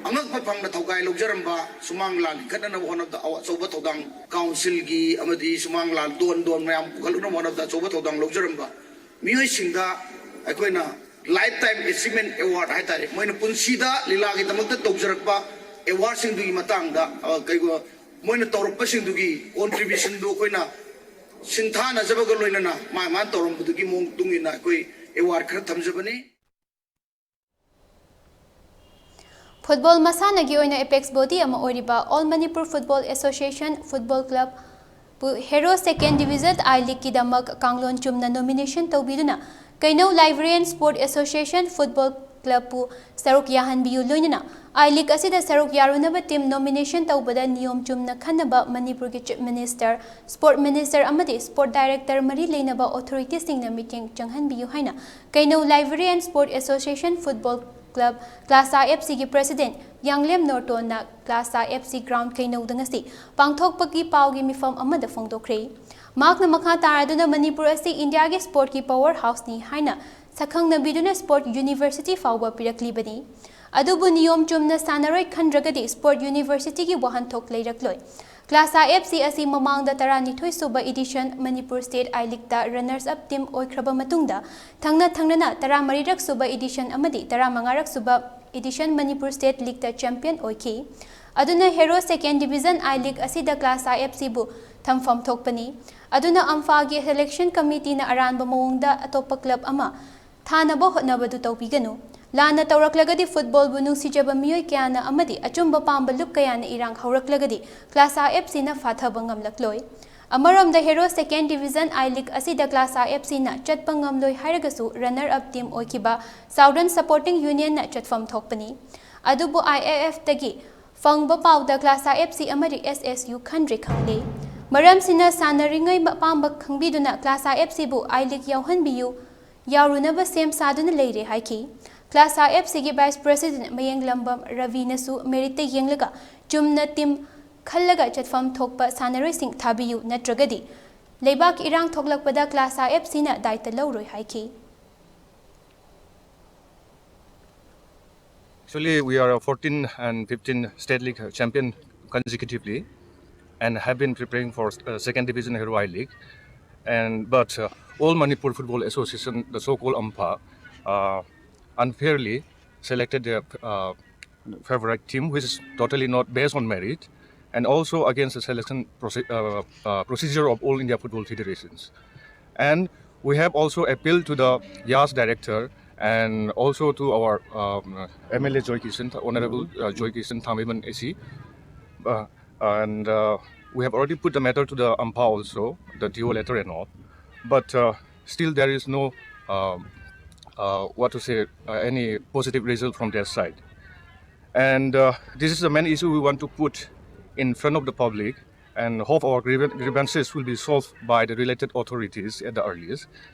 ꯑꯉꯛꯄ ꯐꯪꯅ ꯊꯧꯒꯥꯏ ꯂꯧꯖꯔꯝꯕ ꯁꯨꯃꯥꯡ ꯂꯤꯂꯥ ꯂꯤꯡꯈꯠꯅꯅꯕ ꯍꯣꯠꯅꯕꯗ ꯑꯆꯧꯕ ꯊꯧꯗꯥꯡ, ꯀꯥꯎꯟꯁꯤꯜꯒꯤ ꯑꯃꯗꯤ ꯁꯨꯃꯥꯡ ꯂꯤꯂꯥ ꯗꯣꯟ ꯗꯣꯟ ꯃꯌꯥꯝ ꯄꯨꯈꯠꯂꯛꯅꯕ ꯍꯣꯠꯅꯕꯗ ꯑꯆꯧꯕ ꯊꯧꯗꯥꯡ ꯂꯧꯖꯔꯝꯕ ꯃꯤꯑꯣꯏꯁꯤꯡꯗ ꯑꯩꯈꯣꯏꯅ Lifetime Achievement Award ꯍꯥꯏꯇꯥꯔꯦ, ꯃꯣꯏꯅ ꯄꯨꯟꯁꯤꯗ ꯂꯤꯂꯥꯒꯤꯗꯃꯛꯇ ꯇꯧꯖꯔꯛꯄ ꯑꯦꯋꯥꯔꯗꯁꯤꯡꯗꯨꯒꯤ ꯃꯇꯥꯡꯗ, ꯑ, ꯀꯩꯒꯨꯝꯕ ꯃꯣꯏꯅ ꯇꯧꯔꯛꯄꯁꯤꯡꯗꯨꯒꯤ ꯀꯣꯟꯇ꯭ꯔꯤꯕ꯭ꯌꯨꯁꯟꯗꯨ ꯑꯩꯈꯣꯏꯅ ꯁꯤꯟꯊꯥꯅꯖꯕꯒ ꯂꯣꯏꯅꯅ ꯃꯥ ꯃꯥꯅ ꯇꯧꯔꯝꯕꯗꯨꯒꯤ ꯃꯑꯣꯡ ꯃꯇꯨꯡ ꯏꯟꯅ ꯑꯩꯈꯣꯏ ꯑꯦꯋꯥꯔꯗ ꯈꯔ ꯊꯝꯖꯕꯅꯤ꯫ ꯐꯨꯠꯕꯣꯜ ꯃꯁꯥꯟꯅꯒꯤ ꯑꯣꯏꯅ ꯑꯦꯄꯦꯛꯁ ꯕꯣꯗꯤ ꯑꯃ ꯑꯣꯏꯔꯤꯕ All Manipur Football Association Football Club ꯄꯨ Hero Second Division I League ꯀꯤꯗꯃꯛ ꯀꯥꯡꯂꯣꯟ ꯆꯨꯝꯅ ꯅꯣꯃꯤꯅꯦꯁꯟ ꯇꯧꯕꯤꯗꯨꯅ ꯀꯩꯅꯧ Library and Sport Association Football Club ꯄꯨ ꯁꯔꯨꯛ ꯌꯥꯍꯟꯕꯤꯌꯨ꯫ ꯂꯣꯏꯅꯅ I League ꯑꯁꯤꯗ ꯁꯔꯨꯛ ꯌꯥꯔꯨꯅꯕ ꯇꯤꯝ ꯅꯣꯃꯤꯅꯦꯁꯟ ꯇꯧꯕꯗ ꯅꯤꯌꯣꯝ ꯆꯨꯝꯅ ꯈꯟꯅꯕ ꯃꯅꯤꯄꯨꯔꯒꯤ Chief Minister, Sport Minister ꯑꯃꯗꯤ Sport Director ꯃꯔꯤ ꯂꯩꯅꯕ ꯑꯣꯊꯣꯔꯤꯇꯤꯁꯤꯡꯅ ꯃꯤꯠꯌꯦꯡ ꯆꯪꯍꯟꯕꯤꯌꯨ ꯍꯥꯏꯅ ꯀꯩꯅꯧ Library and Sport Association Football Club, Klasa F ꯁꯤꯒꯤ ꯄ꯭ꯔꯁꯤꯗꯦꯟꯠ ꯌꯥꯡꯂꯦꯝ ꯅꯣꯔꯇꯣꯟꯅ ꯀ꯭ꯂꯥꯁꯥ ꯑꯦꯐ ꯁꯤ ꯒ꯭ꯔꯥꯎꯟꯗ ꯀꯩꯅꯧꯗ ꯉꯁꯤ ꯄꯥꯡꯊꯣꯛꯄꯒꯤ ꯄꯥꯎꯒꯤ ꯃꯤꯐꯝ ꯑꯃꯗ ꯐꯣꯡꯗꯣꯛꯈ꯭ꯔꯦ꯫ ꯃꯍꯥꯛꯅ ꯃꯈꯥ ꯇꯥꯔꯗꯨꯅ ꯃꯅꯤꯄꯨꯔ ꯑꯁꯤ ꯏꯟꯗꯤꯌꯥꯒꯤ ꯁ꯭ꯄꯣꯔꯠꯀꯤ ꯄꯥꯋꯔ ꯍꯥꯎꯁꯅꯤ ꯍꯥꯏꯅ ꯁꯛꯈꯪꯅꯕꯤꯗꯨꯅ ꯁ꯭ꯄꯣꯔꯠ ꯌꯨꯅꯤꯚꯔꯁꯤꯇꯤ ꯐꯥꯎꯕ ꯄꯤꯔꯛꯂꯤꯕꯅꯤ꯫ ꯑꯗꯨꯕꯨ ꯅꯤꯌꯣꯝ ꯆꯨꯝꯅ ꯁꯥꯟꯅꯔꯣꯏ ꯈꯟꯗ꯭ꯔꯒꯗꯤ ꯁ꯭ꯄꯣꯔꯠ ꯌꯨꯅꯤꯚꯔꯁꯤꯇꯤꯒꯤ ꯋꯥꯍꯟꯊꯣꯛ ꯂꯩꯔꯛꯂꯣꯏ꯫ ꯀ꯭ꯂꯥꯁꯥ ꯑꯦꯐ ꯁꯤ ꯑꯁꯤ ꯃꯃꯥꯡꯗ ꯇꯔꯥꯅꯤꯊꯣꯏ ꯁꯨꯕ ꯏꯗꯤꯁꯟ ꯃꯅꯤꯄꯨꯔ ꯁ꯭ꯇꯦꯠ ꯑꯥꯏ ꯂꯤꯒꯇ ꯔꯟꯅꯔꯁ ꯑꯞ ꯇꯤꯝ ꯑꯣꯏꯈ꯭ꯔꯕ ꯃꯇꯨꯡꯗ ꯊꯪꯅ ꯊꯪꯅꯅ ꯇꯔꯥꯃꯔꯤꯔꯛ ꯁꯨꯕ ꯏꯗꯤꯁꯟ ꯑꯃꯗꯤ ꯇꯔꯥꯃꯉꯥꯔꯛ ꯁꯨꯕ ꯏꯗꯤꯁꯟ ꯃꯅꯤꯄꯨꯔ ꯁ꯭ꯇꯦꯠ ꯂꯤꯒꯇ ꯆꯦꯝꯄꯤꯌꯟ ꯑꯣꯏꯈꯤ꯫ ꯑꯗꯨꯅ Hero Second Division I League ꯑꯁꯤꯗ ꯀ꯭ꯂꯥꯁꯥ ꯑꯦꯐ ꯁꯤꯕꯨ ꯊꯝꯐꯝ ꯊꯣꯛꯄꯅꯤ꯫ ꯑꯗꯨꯅ ꯑꯝꯐꯥꯒꯤ ꯁꯦꯂꯦꯛꯁꯟ ꯀꯃꯤꯇꯤꯅ ꯑꯔꯥꯟꯕ ꯃꯑꯣꯡꯗ ꯑꯇꯣꯞꯄ ꯀ꯭ꯂꯕ ꯑꯃ ꯊꯥꯅꯕ ꯍꯣꯠꯅꯕꯗꯨ ꯇꯧꯕꯤꯒꯅꯨ꯫ ꯂꯥꯟꯅ ꯇꯧꯔꯛꯂꯒꯗꯤ ꯐꯨꯠꯕꯣꯜꯕꯨ ꯅꯨꯡꯁꯤꯖꯕ ꯃꯤꯑꯣꯏ ꯀꯌꯥꯅ ꯑꯃꯗꯤ ꯑꯆꯨꯝꯕ ꯄꯥꯝꯕ ꯂꯨꯞ ꯀꯌꯥꯅ ꯏꯔꯥꯡ ꯍꯧꯔꯛꯂꯒꯗꯤ ꯀ꯭ꯂꯥꯁꯥ ꯑꯦꯐ ꯁꯤꯅ ꯐꯥꯊꯕ ꯉꯝꯂꯛꯂꯣꯏ꯫ ꯑꯃꯔꯣꯝꯗ Hero Second Division I League ꯑꯁꯤꯗ ꯀ꯭ꯂꯥꯁꯥ ꯑꯦꯐ ꯁꯤꯅ ꯆꯠꯄ ꯉꯝꯂꯣꯏ ꯍꯥꯏꯔꯒꯁꯨ ꯔꯟꯅꯔ ꯑꯞ ꯇꯤꯝ ꯑꯣꯏꯈꯤꯕ ꯁꯥꯎꯗꯔꯟ ꯁꯄꯣꯔꯇꯤꯡ ꯌꯨꯅꯤꯌꯟꯅ ꯆꯠꯐꯝ ꯊꯣꯛꯄꯅꯤ꯫ ꯑꯗꯨꯕꯨ ꯑꯥꯏ ꯑꯦ ꯑꯦꯐꯇꯒꯤ ꯐꯪꯕ ꯄꯥꯎꯗ ꯀ꯭ꯂꯥꯁꯥ ꯑꯦꯐ ꯁꯤ ꯑꯃꯗꯤ ꯑꯦꯁ ꯑꯦꯁ ꯌꯨ ꯈꯟꯗ꯭ꯔꯦ ꯈꯪꯂꯦ꯫ ꯃꯔꯝꯁꯤꯅ ꯁꯥꯟꯅꯔꯤꯉꯩ ꯑꯄꯥꯝꯕ ꯈꯪꯕꯤꯗꯨꯅ ꯀ꯭ꯂꯥꯁꯥ ꯑꯦꯐ ꯁꯤꯕꯨ ꯑꯥꯏ ꯂꯤꯒ ꯌꯥꯎꯍꯟꯕꯤꯌꯨ, ꯌꯥꯎꯔꯨꯅꯕ ꯁꯦꯝ ꯁꯥꯗꯨꯅ ꯂꯩꯔꯦ ꯍꯥꯏꯈꯤ꯫ ꯀ꯭ꯂꯥꯁꯥ ꯑꯦꯐ ꯁꯤꯒꯤ ꯚꯥꯏꯁ ꯄ꯭ꯔꯁꯤꯗꯦꯟꯠ ꯃꯌꯦꯡꯂꯝꯕꯝ ꯔꯕꯤꯅꯁꯨ ꯃꯦꯔꯤꯠꯇ ꯌꯦꯡꯂꯒ ꯆꯨꯝꯅ ꯇꯤꯝ ꯈꯜꯂꯒ ꯆꯠꯐꯝ ꯊꯣꯛꯄ ꯁꯥꯟꯅꯔꯣꯏꯁꯤꯡ ꯊꯥꯕꯤꯌꯨ, ꯅꯠꯇ꯭ꯔꯒꯗꯤ ꯂꯩꯕꯥꯛ ꯏꯔꯥꯡ ꯊꯣꯛꯂꯛꯄꯗ ꯀ꯭ꯂꯥꯁꯥ ꯑꯦꯐ ꯁꯤꯅ ꯗꯥꯏꯇ ꯂꯧꯔꯣꯏ ꯍꯥꯏꯈꯤ꯫ Actually, we are a fourteen and fifteen state league champion consecutively and have been preparing for uh, second division Hero I League. And but uh, All Manipur Football Association, the so-called AMFA, uh, unfairly selected their uh, favorite team, which is totally not based on merit, and also against the selection proce- uh, uh, procedure of all India football federations. And we have also appealed to the YAS director and also to our um, M L A Joy Kishan, Honorable uh, Joy Kishan Thangmeibon A C. Uh, and uh, we have already put the matter to the AMFA also, the D O letter and all. But uh, still, there is no, um, uh, what to say, uh, any positive result from their side. And uh, this is the main issue we want to put in front of the public and hope our grievan- grievances will be solved by the related authorities at the earliest.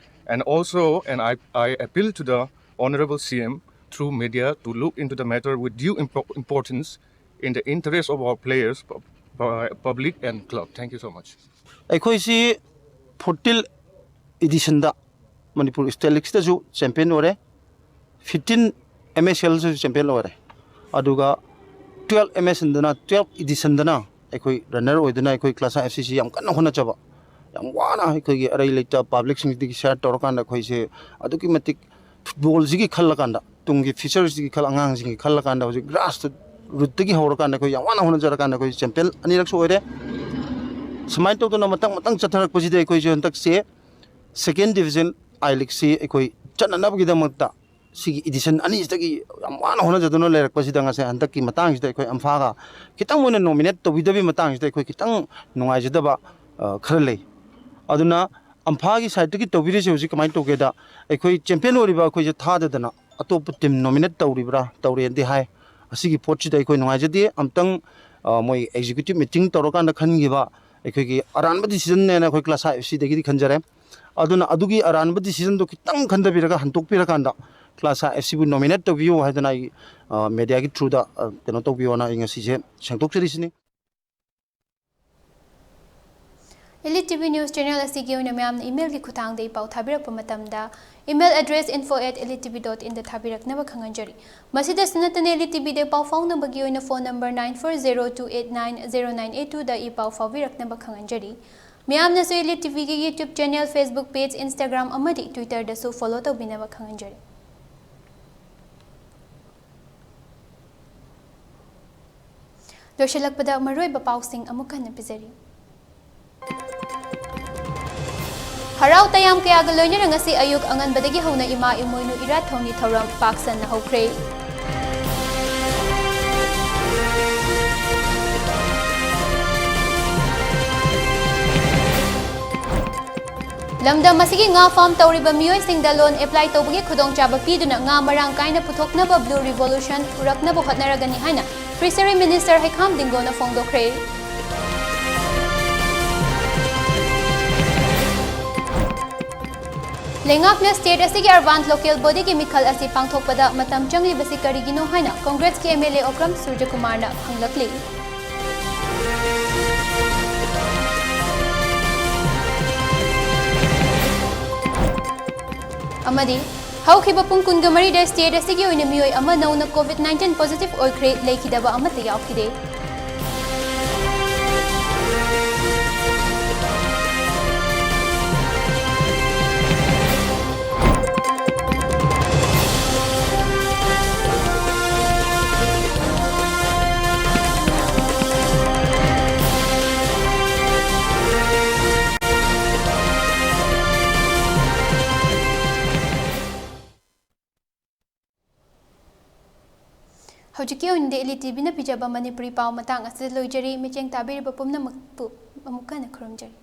And also, and I, I appeal to the Honorable C M through media to look into the matter with due impo- importance in the interest of our players, pu- pu- public and club. Thank you so much. ꯑꯩꯈꯣꯏꯁꯤ fourteen ꯏꯗꯤꯁꯟꯗ Manipur state ꯂꯤꯛꯁꯤꯗꯁꯨ champion ꯑꯣꯏꯔꯦ, fifteen M ꯑꯦꯁ ꯑꯦꯜꯗꯁꯨ champion ꯑꯣꯏꯔꯦ, ꯑꯗꯨꯒ twelve M ꯑꯦꯁ ꯑꯦꯜꯗꯅ, twelve ꯏꯗꯤꯁꯟꯗꯅ ꯑꯩꯈꯣꯏ runner ꯑꯣꯏꯗꯨꯅ ꯑꯩꯈꯣꯏ ꯀ꯭ꯂꯥꯁꯥ F ꯁꯤꯁꯤ ꯌꯥꯝ ꯀꯟꯅ ꯍꯣꯠꯅꯖꯕ, ꯌꯥꯝ ꯋꯥꯅ ꯑꯩꯈꯣꯏꯒꯤ ꯑꯔꯩ ꯂꯩꯇ ꯄꯥꯕ꯭ꯂꯤꯛꯁꯤꯡꯁꯤꯗꯒꯤ ꯁꯤꯌꯥꯔ ꯇꯧꯔꯀꯥꯟꯗ ꯑꯩꯈꯣꯏꯁꯦ ꯑꯗꯨꯛꯀꯤ ꯃꯇꯤꯛ ꯐꯨꯠꯕꯣꯜꯁꯤꯒꯤ ꯈꯜꯂꯀꯥꯟꯗ, ꯇꯨꯡꯒꯤ ꯐ꯭ꯌꯨꯆꯔꯁꯤꯒꯤ ꯈꯜ ꯑꯉꯥꯡꯁꯤꯡꯒꯤ ꯈꯜꯂꯀꯥꯟꯗ ꯍꯧꯖꯤꯛ ꯒ꯭ꯔꯥꯁ ꯔꯨꯠꯇꯒꯤ ꯍꯧꯔꯀꯥꯟꯗ ꯑꯩꯈꯣꯏ ꯌꯥꯝ ꯋꯥꯅ ꯍꯣꯠꯅꯖꯔꯀꯥꯟꯗ ꯑꯩꯈꯣꯏ ꯆꯦꯝꯄꯤꯌꯟ ꯑꯅꯤꯔꯛꯁꯨ ꯑꯣꯏꯔꯦ꯫ ꯁꯨꯃꯥꯏꯅ ꯇꯧꯗꯅ ꯃꯊꯪ ꯃꯊꯪ ꯆꯠꯊꯔꯛꯄꯁꯤꯗ ꯑꯩꯈꯣꯏꯁꯦ ꯍꯟꯗꯛꯁꯦ ꯁꯦꯀꯦꯟ ꯗꯤꯕꯤꯖꯟ ꯑꯥꯏ ꯂꯤꯛꯁꯤ ꯑꯩꯈꯣꯏ ꯆꯠꯅꯅꯕꯒꯤꯗꯃꯛꯇ ꯁꯤꯒꯤ ꯏꯗꯤꯁꯟ ꯑꯅꯤꯁꯤꯗꯒꯤ ꯌꯥꯝ ꯋꯥꯅ ꯍꯣꯠꯅꯖꯗꯨꯅ ꯂꯩꯔꯛꯄꯁꯤꯗ ꯉꯁꯥꯏ ꯍꯟꯗꯛꯀꯤ ꯃꯇꯥꯡꯁꯤꯗ ꯑꯩꯈꯣꯏ ꯑꯝꯐꯥꯒ ꯈꯤꯇꯪ ꯑꯣꯏꯅ ꯅꯣꯃꯤꯅꯦꯠ ꯇꯧꯕꯤꯗꯕꯒꯤ ꯃꯇꯥꯡꯁꯤꯗ ꯑꯩꯈꯣꯏ ꯈꯤꯇꯪ ꯅꯨꯡꯉꯥꯏꯖꯗꯕ ꯑ, ꯈꯔ ꯂꯩ꯫ ꯑꯗꯨꯅ ꯑꯝꯐꯥꯒꯤ ꯁꯥꯏꯠꯇꯒꯤ ꯇꯧꯕꯤꯔꯤꯁꯦ ꯍꯧꯖꯤꯛ ꯀꯃꯥꯏꯅ ꯇꯧꯒꯦꯗ, ꯑꯩꯈꯣꯏ ꯆꯦꯝꯄꯤꯌꯟ ꯑꯣꯏꯔꯤꯕ ꯑꯩꯈꯣꯏꯁꯦ ꯊꯥꯗꯗꯅ ꯑꯇꯣꯞꯄ ꯇꯤꯝ ꯅꯣꯃꯤꯅꯦꯠ ꯇꯧꯔꯤꯕ꯭ꯔꯥ ꯇꯧꯔꯦꯅꯗꯤ ꯍꯥꯏ꯫ ꯑꯁꯤꯒꯤ ꯄꯣꯠꯁꯤꯗ ꯑꯩꯈꯣꯏ ꯅꯨꯡꯉꯥꯏꯖꯗꯦ꯫ ꯑꯝꯇꯪ ꯑ, ꯃꯣꯏ ꯑꯦꯛꯖꯤꯀ꯭ꯌꯨꯇꯤꯚ ꯃꯤꯇꯤꯡ ꯇꯧꯔꯀꯥꯟꯗ ꯈꯟꯈꯤꯕ ꯑꯩꯈꯣꯏꯒꯤ ꯑꯔꯥꯟꯕ ꯗꯤꯁꯤꯖꯟꯅꯦꯅ ꯑꯩꯈꯣꯏ ꯀ꯭ꯂꯥꯁꯥ ꯑꯦꯐ ꯁꯤꯗꯒꯤꯗꯤ ꯈꯟꯖꯔꯦ꯫ ꯑꯗꯨꯅ ꯑꯗꯨꯒꯤ ꯑꯔꯥꯟꯕ ꯗꯤꯁꯤꯖꯟꯗꯣ ꯈꯤꯇꯪ ꯈꯟꯊꯕꯤꯔꯒ ꯍꯟꯗꯣꯛꯄꯤꯔꯀꯥꯟꯗ ꯀ꯭ꯂꯥꯁꯥ ꯑꯦꯐ ꯁꯤꯕꯨ ꯅꯣꯃꯤꯅꯦꯠ ꯇꯧꯕꯤꯌꯨ ꯍꯥꯏꯗꯅ ꯑꯩ ꯑ, ꯃꯦꯗꯤꯌꯥꯒꯤ ꯊ꯭ꯔꯨꯗ ꯑ, ꯀꯩꯅꯣ ꯇꯧꯕꯤꯌꯣꯅ ꯑꯩ ꯉꯁꯤꯁꯦ ꯁꯦꯡꯗꯣꯛꯆꯔꯤꯁꯤꯅꯤ꯫ Elite T V News Channel ꯑꯁꯤꯒꯤ ꯑꯣꯏꯅ ꯃꯌꯥꯝꯅ emailꯒꯤ ꯈꯨꯠꯊꯥꯡꯗ ꯏ ꯄꯥꯎ ꯊꯥꯕꯤꯔꯛꯄ ꯃꯇꯝꯗ email address info at elite T V dot inꯗ ꯊꯥꯕꯤꯔꯛꯅꯕ ꯈꯪꯍꯟꯖꯔꯤ꯫ ꯃꯁꯤꯗꯁꯨ ꯅꯠꯇꯅ Elite T Vꯗ ꯄꯥꯎ ꯐꯥꯎꯅꯕꯒꯤ ꯑꯣꯏꯅ phone number nine four zero two eight nine zero nine eight twoꯗ E ꯄꯥꯎ ꯐꯥꯎꯕꯤꯔꯛꯅꯕ ꯈꯪꯍꯟꯖꯔꯤ꯫ ꯃꯤꯌꯥꯝꯅꯁꯨ Elite TVꯒꯤ YouTube channel, Facebook page, Instagram ꯑꯃꯗꯤ Twitterꯗꯁꯨ follow ꯇꯧꯕꯤꯅꯕ ꯈꯪꯍꯟꯖꯔꯤ꯫ ꯂꯣꯏꯁꯤꯜꯂꯛꯄꯗ ꯃꯔꯨꯑꯣꯏꯕ ꯄꯥꯎꯁꯤꯡ ꯑꯃꯨꯛ ꯍꯟꯅ ꯄꯤꯖꯔꯤ꯫ ꯍꯔꯥꯎ ꯇꯌꯥꯝ ꯀꯌꯥꯒ ꯂꯣꯏꯅꯅ ꯉꯁꯤ ꯑꯌꯨꯛ ꯑꯉꯟꯕꯗꯒꯤ ꯍꯧꯅ ꯏꯃꯥ ꯏꯃꯣꯏꯅꯨ ꯏꯔꯥꯠ ꯊꯧꯅꯤ ꯊꯧꯔꯝ ꯄꯥꯛ ꯁꯟꯅ ꯍꯧꯈ꯭ꯔꯦ꯫ ꯂꯝꯗꯝ ꯑꯁꯤꯒꯤ ꯉꯥ ꯐꯥꯔꯝ ꯇꯧꯔꯤꯕ ꯃꯤꯑꯣꯏꯁꯤꯡꯗ ꯂꯣꯟ ꯑꯦꯄ꯭ꯂꯥꯏ ꯇꯧꯕꯒꯤ ꯈꯨꯗꯣꯡꯆꯥꯕ ꯄꯤꯗꯨꯅ ꯉꯥ ꯃꯔꯥꯡ ꯀꯥꯏꯅ ꯄꯨꯊꯣꯛꯅꯕ ꯕ꯭ꯂꯨ ꯔꯤꯚꯣꯂꯨꯁꯟ ꯄꯨꯔꯛꯅꯕ ꯍꯣꯠꯅꯔꯒꯅꯤ ꯍꯥꯏꯅ ꯐꯤꯁꯔꯤ ꯃꯤꯅꯤꯁꯇꯔ ꯍꯩꯈꯥꯝ ꯗꯤꯡꯒꯣꯅ ꯐꯣꯡꯗꯣꯛꯈ꯭ꯔꯦ꯫ ꯂꯩꯉꯥꯛꯅ ꯁ꯭ꯇꯦꯠ ꯑꯁꯤꯒꯤ ꯑꯔꯕꯥꯟ ꯂꯣꯀꯦꯜ ꯕꯣꯗꯤꯒꯤ ꯃꯤꯈꯜ ꯑꯁꯤ ꯄꯥꯡꯊꯣꯛꯄꯗ ꯃꯇꯝ ꯆꯪꯂꯤꯕꯁꯤ ꯀꯔꯤꯒꯤꯅꯣ ꯍꯥꯏꯅ ꯀꯣꯡꯒ꯭ꯔꯦꯁꯀꯤ ꯑꯦꯝ ꯑꯦꯜ ꯑꯦ ꯑꯣꯀ꯭ꯔꯝ ꯁꯨꯔꯖꯀꯨꯃꯥꯔꯅ ꯍꯪꯂꯛꯂꯤ꯫ ꯑꯃꯗꯤ ꯍꯧꯈꯤꯕ ꯄꯨꯡ ꯀꯨꯟꯒ ꯃꯔꯤꯗ ꯁ꯭ꯇꯦꯠ ꯑꯁꯤꯒꯤ ꯑꯣꯏꯅ ꯃꯤꯑꯣꯏ ꯑꯃ ꯅꯧꯅ ꯀꯣꯚꯤꯗ ꯅꯥꯏꯟꯇꯤꯟ ꯄꯣꯖꯤꯇꯤꯚ ꯑꯣꯏꯈ꯭ꯔꯦ, ꯂꯩꯈꯤꯗꯕ ꯑꯃꯠꯇ ꯌꯥꯎꯈꯤꯗꯦ꯫ ꯍꯧꯖꯤꯛꯀꯤ ꯑꯣꯏꯅꯗꯤ ꯏꯂꯤ ꯇꯤꯚꯤꯅ ꯄꯤꯖꯕ ꯃꯅꯤꯄꯨꯔꯤ ꯄꯥꯎ ꯃꯇꯥꯡ ꯑꯁꯤꯗ ꯂꯣꯏꯖꯔꯤ꯫ ꯃꯤꯠꯌꯦꯡ ꯇꯥꯕꯤꯔꯤꯕ ꯄꯨꯝꯅꯃꯛꯄꯨ ꯑꯃꯨꯛ ꯍꯟꯅ ꯈꯨꯔꯨꯝꯖꯔꯤ꯫